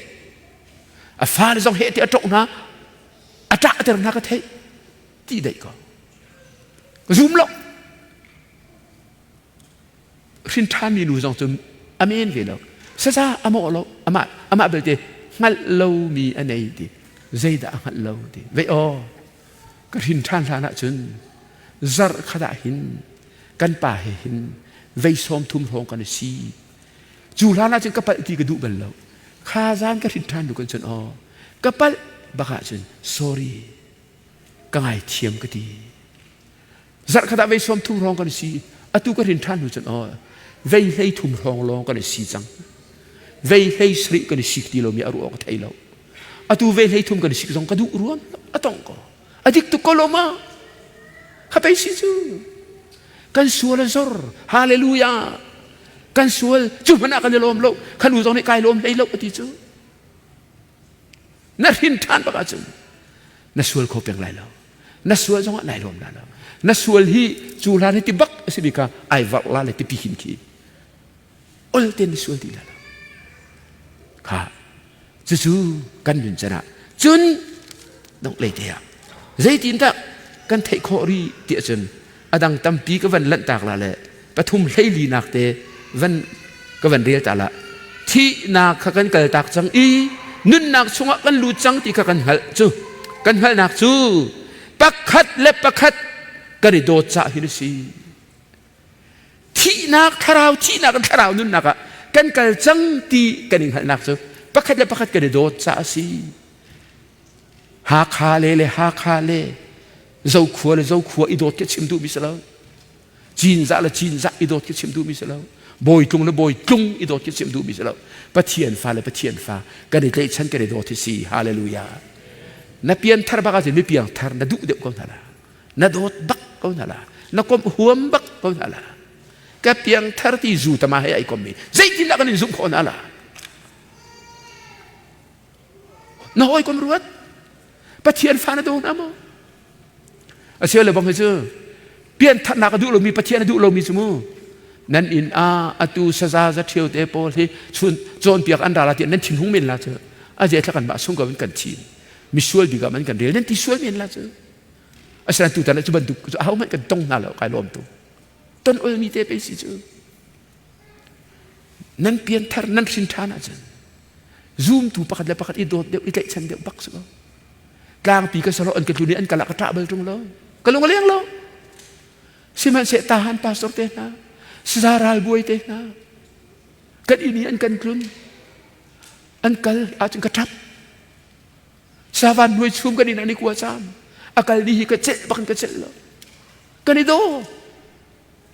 Speaker 1: A fale zong he ti a ṭok hna, a ṭahter hna ka theih. Ti daih ko. Ka zum lo. Hrin ṭhanmi nu zong cu a men ve lo. Saza a mawh lo. Amah, amah belte hngalh lomi a nei ti. Zeidah a hngalh lo ti. Vei aw, ka hrin ṭhan hlan ahcun zarh khat ah hin kan pa he hin vei sawm thum hrawng kan i si. Cu hlan ahcun ka palh ti ka duh bal lo. Kha zan ka hrin ṭhan nu kan cun aw ka palh bak ahcun sorry ka ngaithiam ka ti. Zarh khat ah vei sawm thum hrawng kan i si. Atu ka hrin ṭhan hnu cun aw vei hlei thum hrawng lawng kan i si cang. Vei hlei sarih kan i sik ti lomi a ruah awk ka thei lo. Atu vei hlei thum kan i sik zong ka duh ruam lo a tong ko. A dik tuk ko lo ma? Kha pei si cu. Kan sual a zor. Hallelujah. Kan sual cu hmanh ah kan i lawm lo. Kha nu zong nih kai lawm hlei lo a ti cu. Na hrin ṭhan bak ahcun na sual kho peng lai lo. Na sual zongah nai lawm la lo. Na sual hi cu hlan hi ti bak a simi kha ai varh la le tipi hin khi. Ol ten na sual ti la lo. Kha Cucu kan nun can ah cun donglei te ah zeitindah kan theih khawh rih ti ahcun a dang tampi ka van lanhtak la le pathum hleili nak te van ka van rel ta la thihnak kha kan kaltak cang i nunnak chungah kan lut cang ti kha kan hngalh cu kan hngalhnak cu pakhat le pakhat kan i dawt cah hin a si. Thihnak thlarau thihnak in thlarau nunnak ah kan kal cang ti kan i hngalhnak cu pakhat le pakhat kan i dawt caah a si. Hakha le le Hakha le Zokhua le Zokhua i dawt khi chim duhmi si lo. Cinzah le Cinzah i dawt khi chim duhmi si lo. Bawitlung le Bawitlung i dawt khi chim duhmi si lo. Pathian fa le Pathian fa kan i tlaihchan kan i dawt hi si. Hallelujah. Na pianthar bak ahcun mi piangthar na duh deuh ko hna la. Na dawt bak ko hna la na komh huam bak ko hna la ka piangthar ti zu tama he ai kom mi zeitindah kan in zumh khawh hna la na hawikom ruat Pathian fa na daw hna maw a sia le bang hi cu piantharnak a duh lomi Pathian a duh lomi cu mu nan inn ah atu saza za ṭhio te pawl hi chun cawnpiak an ra la ti nan thinhung men la cu a zia thla kan mah sung ko in kan thin misual bik ah man kan rel nan ti sual men la cu Asinain tutan ah cu bantuk cu ahohmanh kan tong hna lo kai lawm tu. Ton olmi te pei si cu. Nan pianthar nan hrin ṭhan ahcun zumtu pakhat le pakhat i dawt deuh i tlaihchan deuh bak si ko. Tlangpi ka salo an ka tlun i an kal ah ka ṭah bal ṭung lo. Ka lung a leng lo. Sihmanhseh tahan pastor te hna, saza ralbuai te hna, kan inn i an kan tlun, an kal ahcun ka ṭap. Savan hnuai chum kan in an i kua cam. A kal ni hi ka celh bak in ka celh lo. Kan i daw.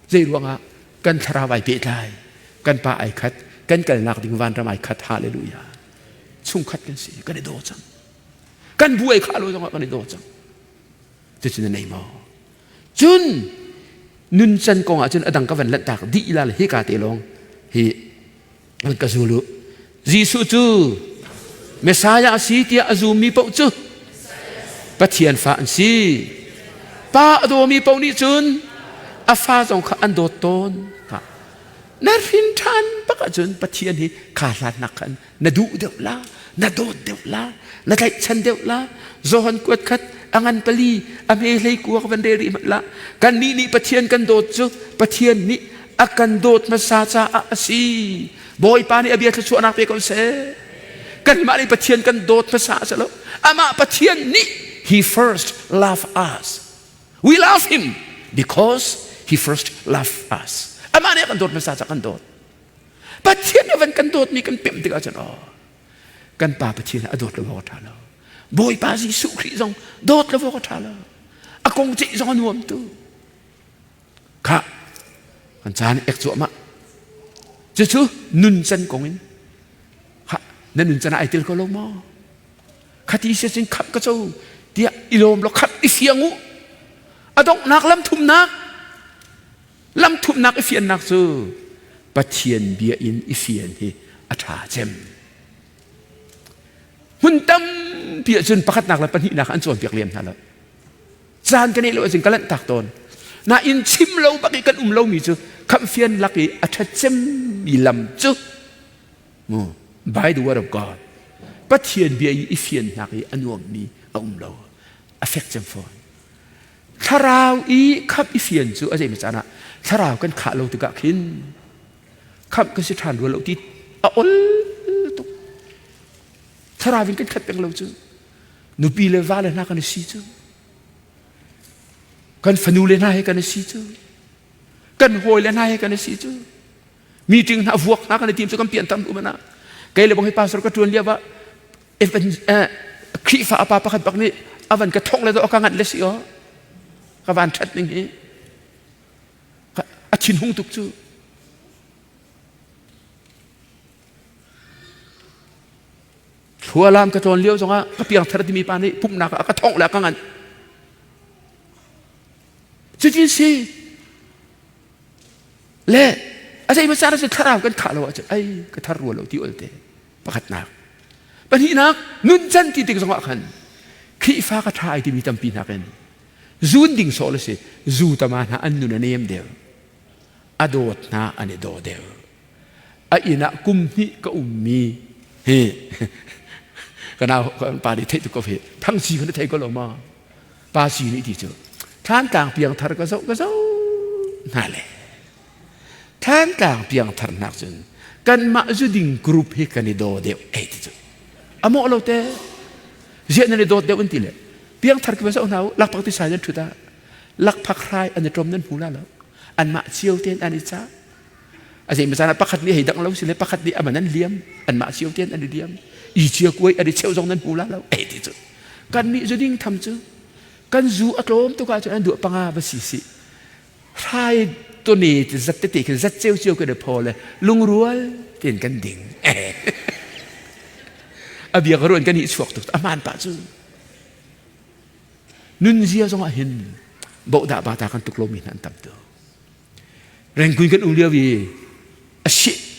Speaker 1: Zei ruangah kan thlarau ai pehtlai. Kan pa ai khat. Kan kalnak ding vanram ai khat. Hallelujah. Chungkhat kan si. Kan i daw cang. Kan bu ai khah lo zongah kan i daw cang. Cucu na nei maw? Cun nuncan kong ah cun a dang ka van lanhtak dih la le hika te lawng hi an ka zul u. Jesuh cu. Messiah a si tiah a zummi paoh cu Pathian fa an si. Pa a dawmi paoh nih cun a fa zong kha an dawt tawn. Na hrin ṭhan bak ahcun Pathian hi kha hlannak khan na duh deuh la, na dawt deuh la, na tlaihchan deuh la. Johan kuat khat a ngan pali a hme hlei kuak van rel rih hmanh la. Kannih nih Pathian kan dawt cu Pathian nih a kan dawt hmasa caah a si. Bawipa nih a bia thluachuahnak pe ko seh. Kanmah nih Pathian kan dawt hmasa a si lo. Amah Pathian nih He first loved us. We love him because he first loved us. Amah nih a kan dawt hmasa caah kan dawt. Pathian nih van kan dawtmi kan pemh tikah cun oh kan pa Pathian a dawt lo awk a ṭha lo. Bawipa Jesuh Khrih zong dawt lo awk a ṭha lo. A kong ceih zong a nuam tu. Khah, kan caan ek cuahmah. Cucu nuncan kong in khah, na nuncan ah ai tel ko lo maw? Khati sia cun khamh ka co tiah i lawm law khamh i fiang u. A donghnak lam thumnak lam thumnak i fiannak cu Pathian bia in i fian hi a ṭha cem. Hmun tampi ahcun pakhatnak le pahnihnak an cawnpiak lem hna lo. Caan kan neih lo ahcun ka lanhtak tawn. Nain chim lo bak i kan um lomi cu khamhfian lak i a ṭhat cemmi lam cu by the word of God Pathian bia i i fiannak i a nuammi a um lo. A fek cem fawn. Thlarau i khamh i fian cu a zeimi caan ah thlarau kan khah lo tikah khin khamh kan si ṭhan rua lo ti a ol tuk. Thlarau in kan khat peng lo cu. Nupi le va le hna kan i si cu. Kan fanu le hna he kan i si cu. Kan hawi le hna he kan i si cu. Meeting hna vuak hna kan i tim cu kan pian tam um na. Kei le bang hi pastor ka tuan lio ah Khrihfa apa pakhat bak nih avan ka thong le do ka nganh le si o. Ka van that ning hi. A thinhung tuk cu. Thlualam ka tlawn lio zongah ka piangthar timi pa nih pumhnak ah a ka thongh le a ka nganh. Cutin si le a zei caan ah thlarau kan khah lo ahcun ai ka thar rua lo ti olte pakhatnak pahnihnak nuncan ti tik zongah khan Khrihfa ka ṭha ai timi tampi nakin zun ding sawh le si zu tama hna an nun a nem deuh a dawt hna an i daw deuh A inn ah kum hnih ka ummi hi ka nau pa nih theih tuk ko hi thang si kha na thei ko lo ma pa si nih ti cu Thlantlang piangthar ka zoh ka zoh hna le Thlantlang piangthar nak cun kanmah zuding group hi kan i daw deuh ei ti cu a mawh lo te ziah nan i dawt deuh an ti le piangthar ki va zoh hna u lakpak ti sai nan thut ah lakphak hrai an i ṭom nan hmu la lo anmah cio tein an i cah A zei caan ah pakhat nih hei dang lo si le pakhat nih aman an liam anmah cio tein an i liam i cia kuai an i cheu zong nan hmu la lo ei ti cu kan nih zu ding tham cu kan zu a tlawm tuk ahcun an duah panga va si si hrai tone ti zat tete khin zat ceu cio kan i phaw le lungrual tein kan ding a bia ka ruan kan i chuak tuk a hmaan pah cu nunzia zong ah hin bohdah bata kan tuk lomi hna an tam tuk Rengkun kan um lio i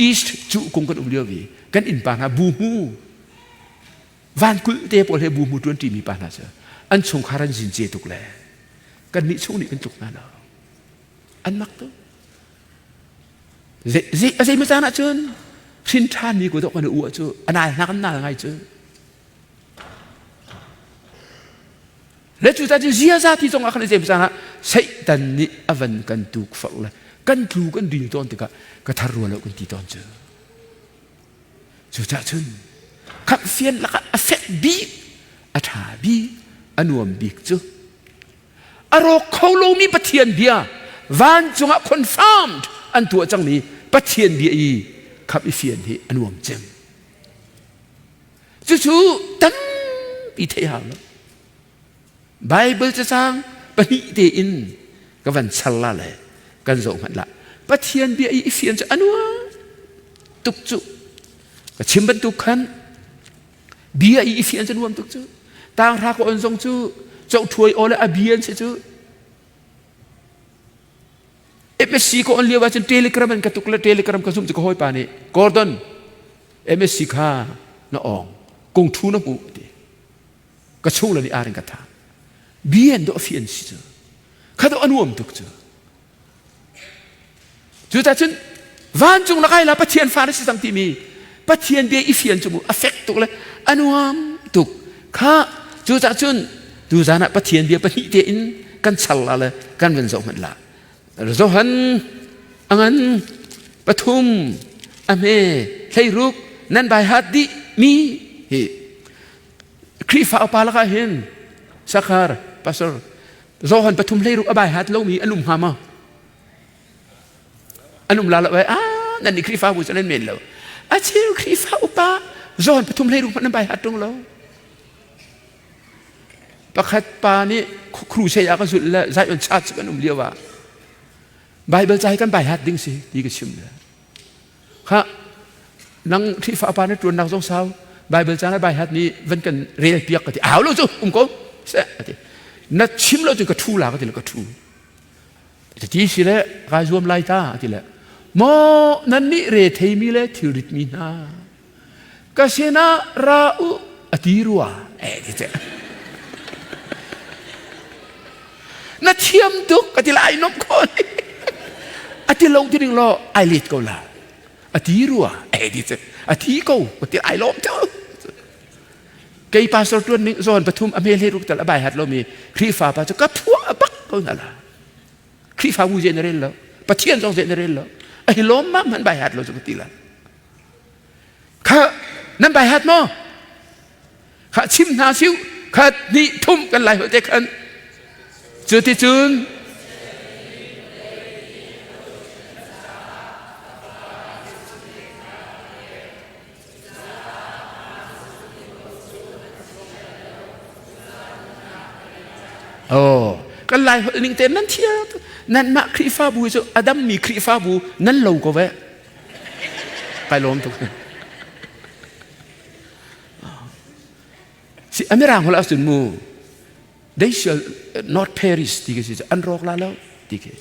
Speaker 1: East cu kung kan um lio i kan innpa hna bu hmu van kulh te pawl he bu hmu ṭuan ṭimi pa hna cu an chungkhar an zin ce tuk le kan nih chung nih kan tluk hna lo an mak tuk a zei ma caan ah cun hrin ṭhan mi ko dok kan u cu a nal hna kan nal ngai cu Le cu cu ziaza ti zongah khan zei caan ah Satan nih a van kan tukforh le kan tlu kan dil tawn tikah ka thar rua lo kan ti tawn cu. Cucah cun khamhfian lakah a fek bik, a ṭha bik, a nuam bik cu a rawk kho lomi Pathian bia vancung ah confirmed an tuah cangmi Pathian bia i khamh i fian hi a nuam cem. Cucu tampi theih hau lo. Bible cacang pahnih tein ka van char la le kan zoh hmanh la. Pathian bia i fian cu a nuam tuk cu. Ka chim bantuk khan bia i fian cu nuam tuk cu. Tanghra ka on zong cu chohthuai aw le a bia an si cu. MSC ka on lio ahcun Telegram an ka tuk le Telegram ka zumh cu ka hawipa nih Gordon MSc kha na awng. Kung thu na hmu ti. Ka chung le nih ar in ka thah. Bian dawh fi an si cu. Kha dawh a nuam tuk cu. Cucah cun vancung na kai la Pathian fa na si cang timi Pathian bia i fian cu mu a fek tuk le a nuam tuk. Kha cucah cun tuzan ah Pathian bia pahnih te in kan char la le kan van zoh hmanh la. Johan a ngan pathum a hme hleiruk nan bai hat dih mi hi Khrihfa upa lakah hin sakhar pastor Johan pathum hleiruk a bai hat lomi an um hnga maw? An um la lo ai ah nan nih Khrihfabu cu nan men lo. A cheu Khrihfa upa Johan pathum hleiruk hmanh nan bai hat ṭung lo. Pakhat pa nih crusade ah ka zulh le Zion Church kan um lio ah Bible ca hi kan bai hat ding si ti ka chim le. Kha nang Khrihfa pa na ṭuannak zong sau Bible ca na bai hat nih van kan rel piak ka ti au lo cu um ko seh a ti na chim lo cu ka ṭhu la ka ti le ka ṭhu ti si le kai zuam lai ta a ti le maw nan nih re theimi le thilrit mi hna ka sinah ra u a ti rua eh ti te na thiam tuk a ti la ai nom ko a ti lo ti ding law ai let ko la a ti rua eh ti te a thi ko a ti ai lawm tuk kei pastor tuan ning zawn pathum a hmel he ruk tal a bai hat lo mi Khrihfa pa cu ka phuah bak ko na la Khrihfabu je na rel lo Pathian zong je na rel lo a hi lawm ma man bai hat lo cu ka ti la Kha nan bai hat maw? Kha chim hna siu khat hnih thum kan lai hote khan. Cu ti cun Oh, kan lai holh ning te nan thiam nan mah Khrihfabu cu adam mi Khrihfabu nan lo ko ve. Kai lawm tuk. Si Amirang holh ahcun mu they shall not perish ti khi si an rawk la lo ti khi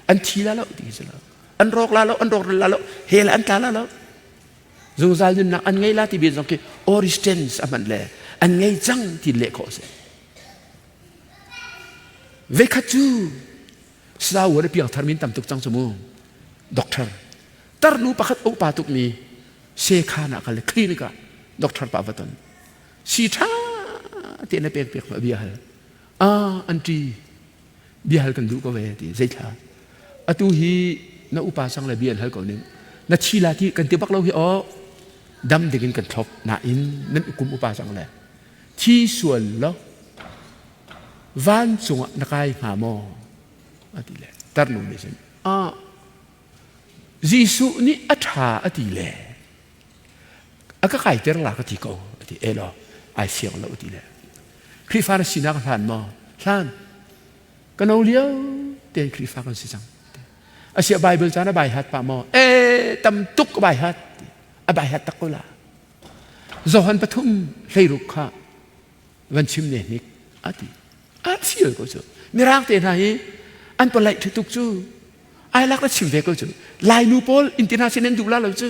Speaker 1: an thi la lo ti khi si lo an rawk la lo an rawk la lo hell an tla la lo zungzal nunnak an ngei la ti bi zong khi origins a hman le an ngei cang ti leh khawh si vekhat cu Saul a piangthar min tam tuk cang cu mu. Doctor. Tarnu pakhat upa tukmi sekhan ah kal le clinic ah doctor pa va ton. Si ṭha tein a pek pek ma bia hal. Ah anti bia hal kan duh ko ve ti zeithla. Atu hi na upa sang le bia an hal ko ning. Na thi la ti kan ti bak lo hi aw dam ding in kan thlop nain nan kum upa sang le thi sual lo vancung ah na kai hnga maw a ti le tarnu nih cun ah Jesuh nih a ṭha a ti le a ka kaiter la ka ti ko a ti elaw ai fiang lo a ti le Khrihfa na sinak hlan maw hlan ka no lio tein Khrihfa kan si cang asiah Bible ca na bai hat pah maw e tam tuk bai hat a bai hat tak ko la Johan pathum hleiruk kha van chim ne hnik a ti a fial ko cu mirang te hna hi an polite tuk cu ai lak na chim ve ko cu lai nu pawl in ti hna sin nan duh la lo cu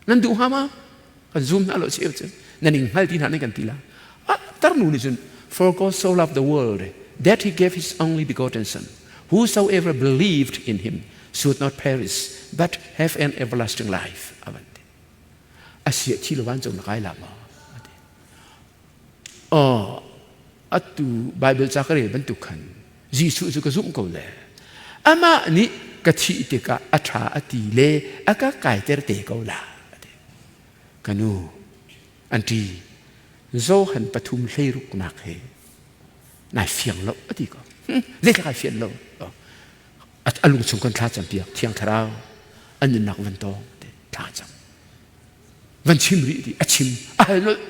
Speaker 1: nan duh hnga ma kan zoom hna lo cheu cu nan ing hngal ti hna nan kan ti la ah tarnu nih cun for God so loved the world that he gave his only begotten son whosoever believed in him should not perish but have an everlasting life avan ti a siah thi lo vancung na kai la maw a ti aw atu Bible ca ka rel bantuk khan Jesuh cu ka zumh ko le amah nih ka thih tikah a ṭha a ti le a ka kaiter te ko la a ti ka nu an ṭi Johan pathum hleiruk nak he nai fiang lo a ti ko zeitlak ai fian lo a lung chung kan thla cam piak thiang thlarau an nunnak van tawng thla cam van chim rih ti a chim a hal nolh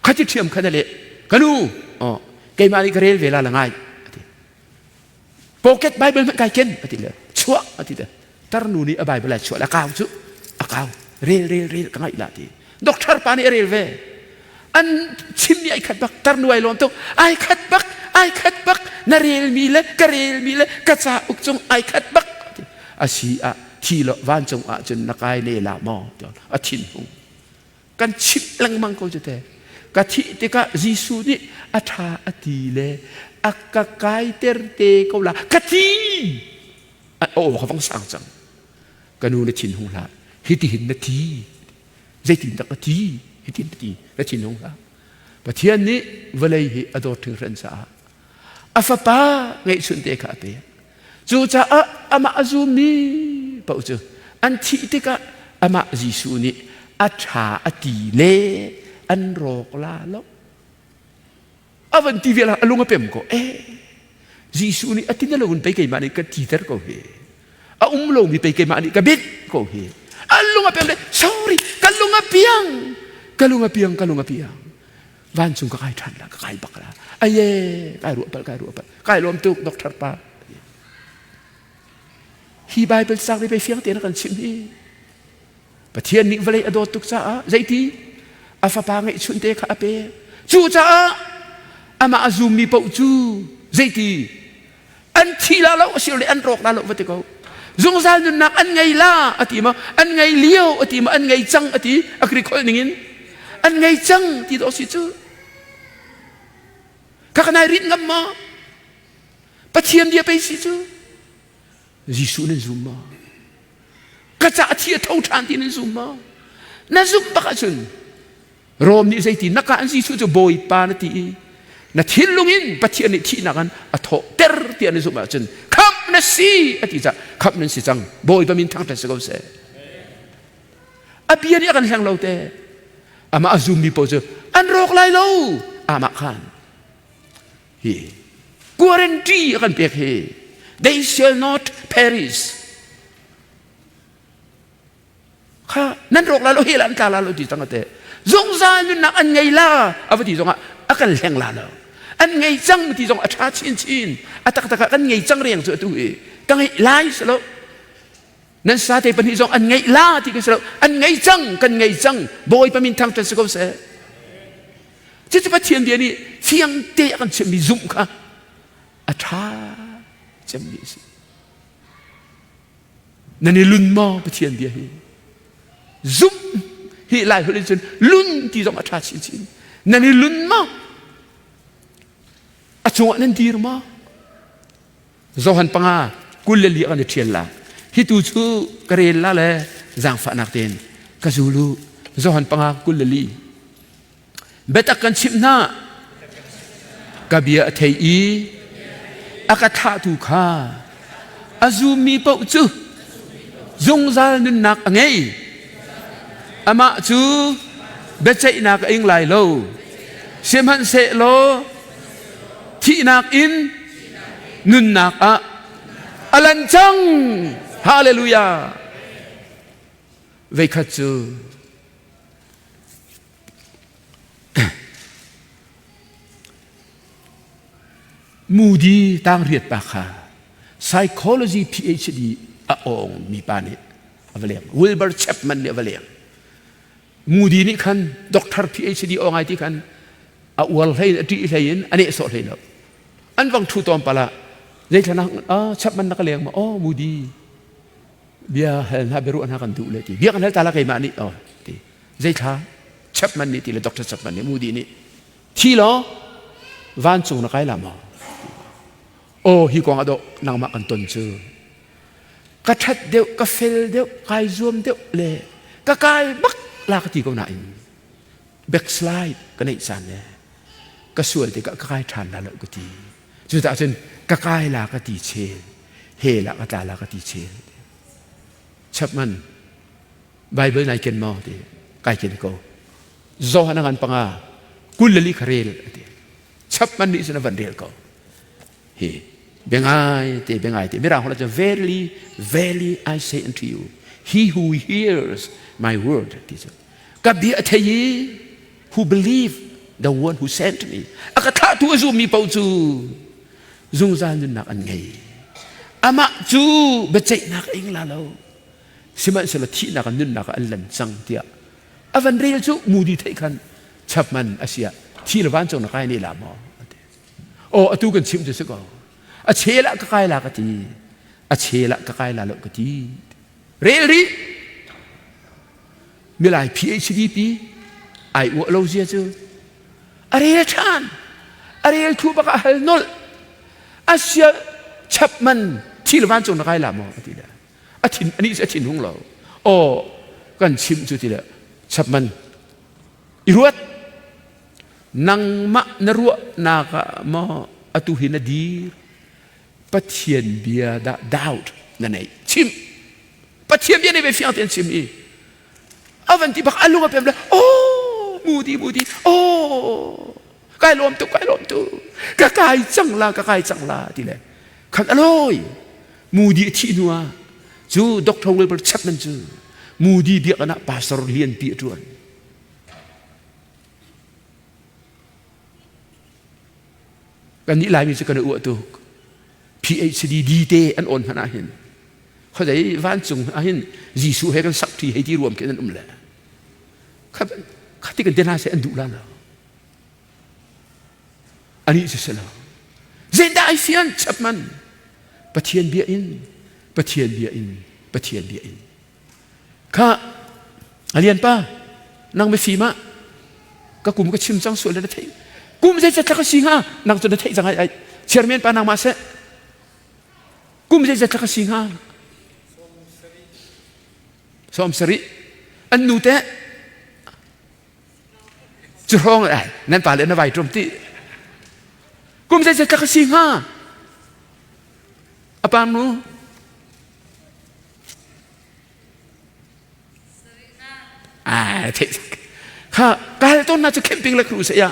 Speaker 1: khati ṭhiam khan a leh ka nu oh keimah nih ka rel ve la la ngai a ti pocket bible hmanh kai ken a ti le chuah a ti le tarnu nih a bible ai chuah le a kau cu a kau rel rel rel ka ngaih la ti doctor pa nih a rel ve an chimmi ai khat bak tarnu ai lawm tuk ai khat bak ai khat bak na relmi le ka relmi le ka cauk cung ai khat bak a si ah thi lo vancung ah cun na kai ne la maw a thin hung. Kan chimh lengmang ko cu te. Ka thih tikah Jesuh nih a ṭha a ti le a ka kaiter te ko la. Ka thi! A aw ka vang sang cang. Ka nu na thin hung hlah. Hitihin na thi. Zeitin dah ka thi? Hitin na ti. Na thin hung hlah. Pathian nih vawlei hi a dawt hringhran caah a fapa ngeihchun te kha a pek. Cucaah amah a zummi paoh cu an thih tikah amah Jesuh nih a ṭha a ti le an rawk la lo. A van ti vial a lung a pem ko. Eh, Jesuh nih a ti na lo in pei keimah nih ka titer ko hi. A um lomi pei keimah nih ka bit ko hi. A lung a pem le sorry, ka lung a piang. Ka lung a piang, ka lung a piang. Vancung ka kai ṭhan la, ka kai bak la. Aye, kai ruah pal, kai ruah pal. Kai lawm tuk, doctor pa. Hi Bible cang nih pei fiang tein a kan chimh hi. Pathian nih vawlei a dawt tuk caah zeiti a fapa ngeihchun te kha a pek. Cucaah amah a zummi paoh cu zeiti an thi la lo asilole an rawk la lo va ti ko. Zungzal nunnak an ngei la a ti ma an ngei lio a ti ma an ngei cang a ti a Greek holh ningin an ngei cang ti dawh si cu. Kha ka nai rit ngam ma? Pathian bia pei si cu. Jesuh nan zum maw? Ka ca a thi a tho ṭhan ti nan zum maw? Na zumh bak ahcun Rom nih zeiti na ka an Jesuh cu Bawipa na ti i na thinlung in Pathian nih thihnak an a thawhter tiah na zumh ahcun khamh na si a ti cah khamh nan si cang Bawipa min thangṭhat si ko seh. A bia nih a kan hleng lo te. Amah a zummi paoh cu an rawk lai lo. Amah khan hi guarantee a kan pek hi they shall not perish kha nan rawk la lo hell an tla la lo ti cang ate zungzal nunnak an ngei la a va ti zongah a kan hleng la lo an ngei cang ti zong a ṭha chinchin a taktak ah kan ngei cang riang cu atu hi ka ngeih lai si lo nan sate pahnih zong an ngeih la ti ka si lo an ngei cang kan ngei cang bawipa min thangṭhat si ko seh cucu Pathian bia nih fiang te a kan chimhmi zumh kha a ṭha cemmi a si Nan i lun maw Pathian bia hi? Zumh hi Lai holh in cun lun ti zong a ṭha chinchin. Nan i lun maw? A cungah nan dir maw? Johan panga 24 kan i ṭhial la. Hi tu cu ka rel la le zaangfahnak tein ka zulu. Johan panga 24. Biatak kan chimh hna. Ka bia a thei i a ka thlahtu kha a zummi paoh cu zungzal nunnak a ngei. Amah cu biaceihnak a ing lai lo. Sihmanhsehlaw thihnak in nunnak ah a lan cang. Hallelujah. Veikhat cu Moody tangriat pa kha psychology PhD a awng mi pa nih a va leng. Wilbur Chapman nih a va leng. Moody nih khan doctor PhD awng ai ti khan a uar hlei in a ṭih hlei in a nehsawh hlei lo. An vang ṭhu tawn pala zeithla ah Chapman na ka leng ma oh Moody bia hal hna biaruah hna kan duh le ti bia kan hal ta la keimah nih oh ti zeithla Chapman nih ti le Dr. Chapman nih Moody nih thi law vancung na kai la maw oh hi kong ah nangmah kan ton cu ka ṭhat deuh ka fel deuh kai zuam deuh le ka kai bak la ka ti ko nain backslide ka neih caan le ka sual tikah ka kai ṭhan la lo ka ti cucaah cun ka kai la ka ti chel he la ka tla la ka ti chel Chapman Bible nai ken maw ti kai ken ko Johan ngan panga 24 kha rel ati Chapman nih cun a van rel ko hi biangai te biangai te mirang holh cu verily verily I say unto you he who hears my word ti cu ka bia a thei i who believe the one who sent me a ka thlahtu a zummi paoh cu zungzal nunnak an ngei amah cu biaceihnak a ing la lo sihmanhsehlaw thihnak in nunnak ah an lan cang tiah a van rel cu Moody theih khan Chapman a si ah thi le vancung na kai ne la maw aw atu kan chimh cu si ko a chel ah ka kai la ka ti a chel ah ka kai la lo ka ti rel rih milai PhD pi. Ai uah lo zia cu. A rel ṭhan. A rel thu bak ah hal nolh. Asia Chapman thi le vancung na kai la maw? A ti le. A thin anih cu a thin hung lo. Aw kan chimh cu ti le Chapman i ruat nangmah na ruahnak ah maw atu hi na dir Pathian bia dah doubt na neih chim Pathian bia nih ve fiang tein chim i a van ti bak a lung a pem le oh mudi mudi oh kai lawm tuk kai lawm tuk ka kai cang la ka kai cang la ti le khan a lawi Moody a thih hnu ah cu Dr. Wilbur Chapman cu Moody biakinn ah pastor lianpi a ṭuan. Kannih Laimi cu kan i uah tuk. PhD D te an awn hmanh ahhin khuazei vancung ahhin Jesuh he kan sak ṭi hei ti ruam khi an um le kha kha ti kan te hna seh an duh la lo. Anih cu si lo. Zeidah ai fian Chapman? Pathian bia in, Pathian bia in, Pathian bia in. Kha alian pa nang mifim ah ka kum ka chim cang sual na theih. Kum zeizat thla ka si hnga? Nang cu na theih cang ai ai. Chairman pa nangmah seh. Kum zeizat thla ka si hnga? 70. An nu teh Cu hrawng ai nan pa le na vai ṭum ti. Kum zeizat ka si hnga? A pang nu. Ai theih kha ka hal tawn na cu camping le khru se ya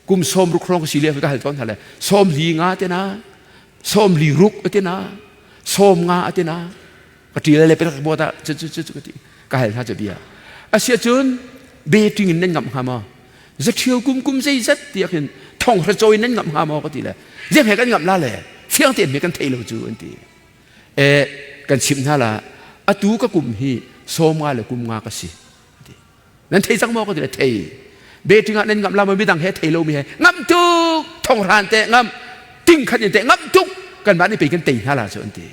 Speaker 1: kum 60 hrawng ka si le ka hal tawn hna le 45 te na 46 te na 50 te na ka ṭil le perak buat ah cu cu cu ka ti ka hal hna cu bia asia cun betting in nan ngamh hnga maw zaṭhio kum kum zeizat tiah khin thong hra cawi nan ngamh hnga maw ka ti le ziang he kan ngamh la le fiang tein me kan thei lo cu an ti e kan chimh hna la atu ka kum hi 50 le kum nga ka si Nan thei cang maw ka ti le thei. Betting ah nan ngamh la maw midang he thei lomi he ngamh tuk thonghran te ngamh ting khat in te ngamh tuk kanmah nih pei kan tei hna la cu an ti.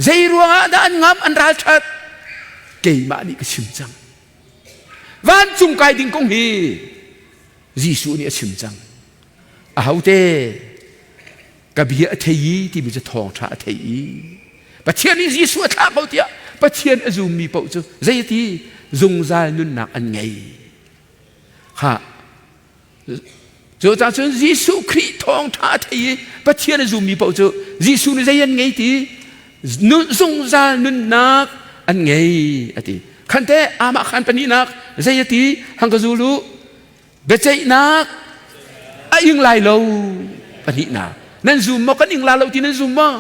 Speaker 1: Zei ruangah dah an ngamh an ral that? Keimah nih ka chim cang. Vancung kai ding kong hi Jesuh nih a chim cang. Ahote ka bia a thei i timi cu thawngṭha a thei i Pathian nih Jesuh a thlah ko tiah Pathian a zummi paoh cu zeiti zungzal nunnak an ngei. Ha Cucaah cun Jesuh Khrih thawngṭha a thei i Pathian a zummi paoh cu Jesuh nih zei an ngei ti zungzal nunnak an ngei a ti. Khante amah khan pahnihnak zei a ti hang ka zul u biaceihnak a ing lai lo pahnihnak nan zum maw kan ing la lo ti nan zum maw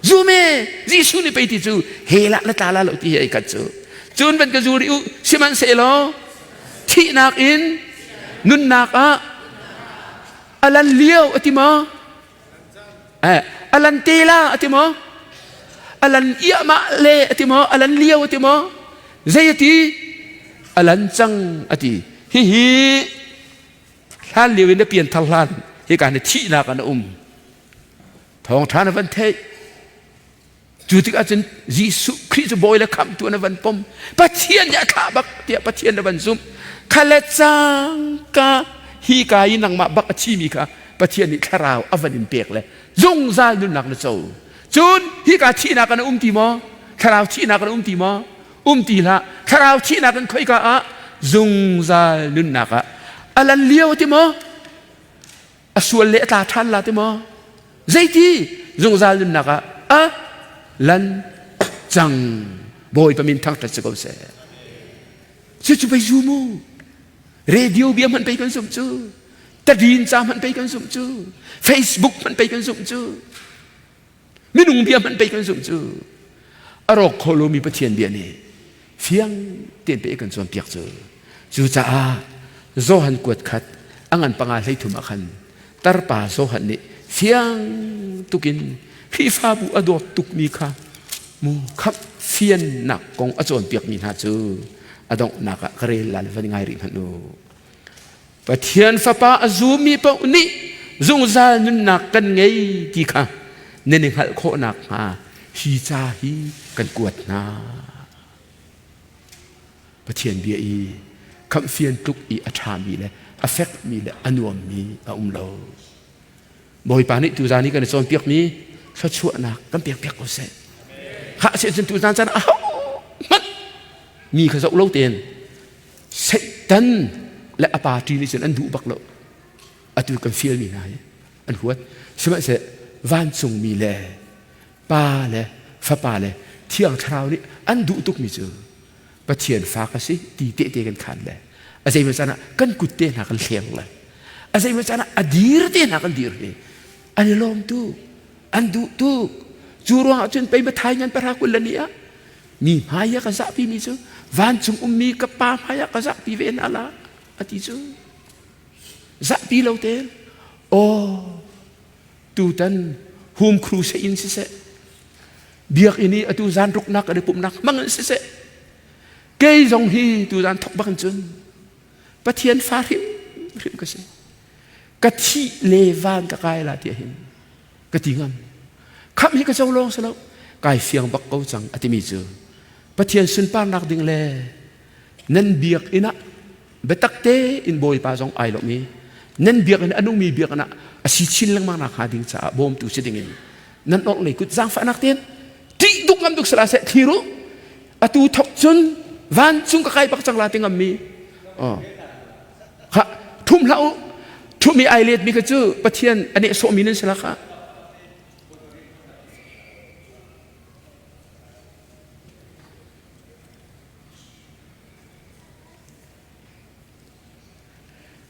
Speaker 1: zum e Jesuh nih pei ti cu he lah na tla la lo ti hi ai kat cu cun van ka zu rih u sihmanhsehlaw thihnak in nunnak ah alan lio a ti maw eh alan te la a ti maw alan iahmah le a ti maw alan lio a ti maw zei a ti alan cang a ti hihi hlan lio in na pianthar hlan hika na thihnak an um thawngṭha na van theih Cu tikah cun Jesuh Khrih cu bawi le khamhtu na van pom. Pathian nih a thlah bak tiah Pathian na van zumh. Kha le cangka hi ka i nangmah bak a thimi kha Pathian nih thlarau a van in pek le zungzal nunnak na co. Cun hika thihnak an um ti maw? Thlarau thihnak an um ti maw? Um ti hlah. Thlarau thihnak in khoika ah zungzal nunnak ah alan lio ti maw? A sual le a tla ṭhan la ti maw? Zeiti zungzal nunnak ah a lan cang Bawipa min thangṭhat si ko seh. Cucu pei zum u. Radio bia hmanh pei kan zumh cu. Tadin ca hmanh pei kan zumh cu. Facebook hmanh pei kan zumh cu. Minung bia hmanh pei kan zumh cu. A rawk kho lomi Pathian bia nih fiang tein pei kan cawnpiak cu. Cucaah Johan kuat khat a ngan panga 33 ah khan tarpa Johan nih fiang tukin Khrihfabu a dawt tukmi kha mu khamh fiannak kong a cawnpiakmi hna cu a donghnak ah ka rel la le van ngai rih hmanh u. Pathian Fapa a zummi paoh nih zungzal nunnak kan ngei ti kha nan i hngalh khawh nakhnga hi ca hi kan kuat hna. Pathian bia i Khamhfian tluk i a ṭhami le a fekmi le a nuammi a um lo. Bawipa nih tuzan i kan i cawnpiakmi thluachuahnak kan pekpiak ko seh. Khah si cun tuzan caan aho hmanh mi kha zoh lo tein Satan le a party nih cun an duh bak lo. Atu kan fialmi hna hi an huat. Sihmanhseh vancungmi le Pa le Fapa le Thiang Thlarau nih an duh tukmi cu Pathian fa ka si ti tehte kan khan le a zeimaw caan ah kan kut te hna kan hleng le a zeimaw caan ah a dir te hna kan dir hi an i lawm tuk an duh tuk. Cu ruangah cun pei mathai ngan pahra 20 le ni ah mi hmai ah ka zahpi mi cu vancung ummi ka pa hmai ah ka zahpi ve hna la a ti cu. Zahpi lo te aw tutan home crusade in siseh, biakinn i atu zan ruknak kan i pumhnak hmang in siseh, kei zong hi tuzan thok bak in cun Pathian fa hrim hrim ka si, ka thih le van ka kai la ti hin ka ti ngam. Khamh hi ka co lawng si lo, kai fiang bak ko cang a timi cu Pathian sunparnak ding le nan biakinn ah biatak tein Bawipa zong ai lawm i nan biakinn a nungmi biakinn ah a si chin lengmang nak hnga ding caah bawmtu si dingin nan orhlei kut zaangfahnak tein ṭih duk ngam duk sala seh thlir u. Atu thok cun vancung ka kai bak cang la ti ngammi kha thum hlah u. Thum i ai let mi kha cu Pathian a nehsawhmi nan si la kha.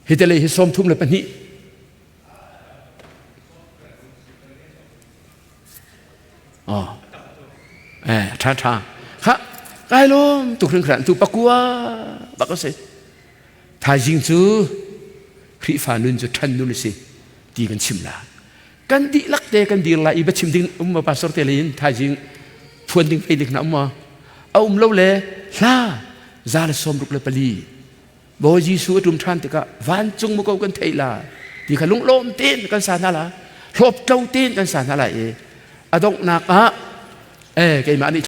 Speaker 1: Hi te lei hi 32. Oh. Eh, ṭha ṭha. Kha, kai lawm tuk hringhran tu pakua bak a si. Thaizing cu Khrihfa nun cu ṭhan nun a si ti kan chim la. Kan dihlak te kan dir lai i biachim ding um ma pastor te lei in thaizing phuan ding fei ding na um ma? A um lo le hla 164 Bawi Jesuh a ṭum ṭhan tikah vancung muko kan theih la ti kha lunglawm tein kan sa hna la, hlawptlo tein kan sa hna lai i a donghnak ah eh keimah nih.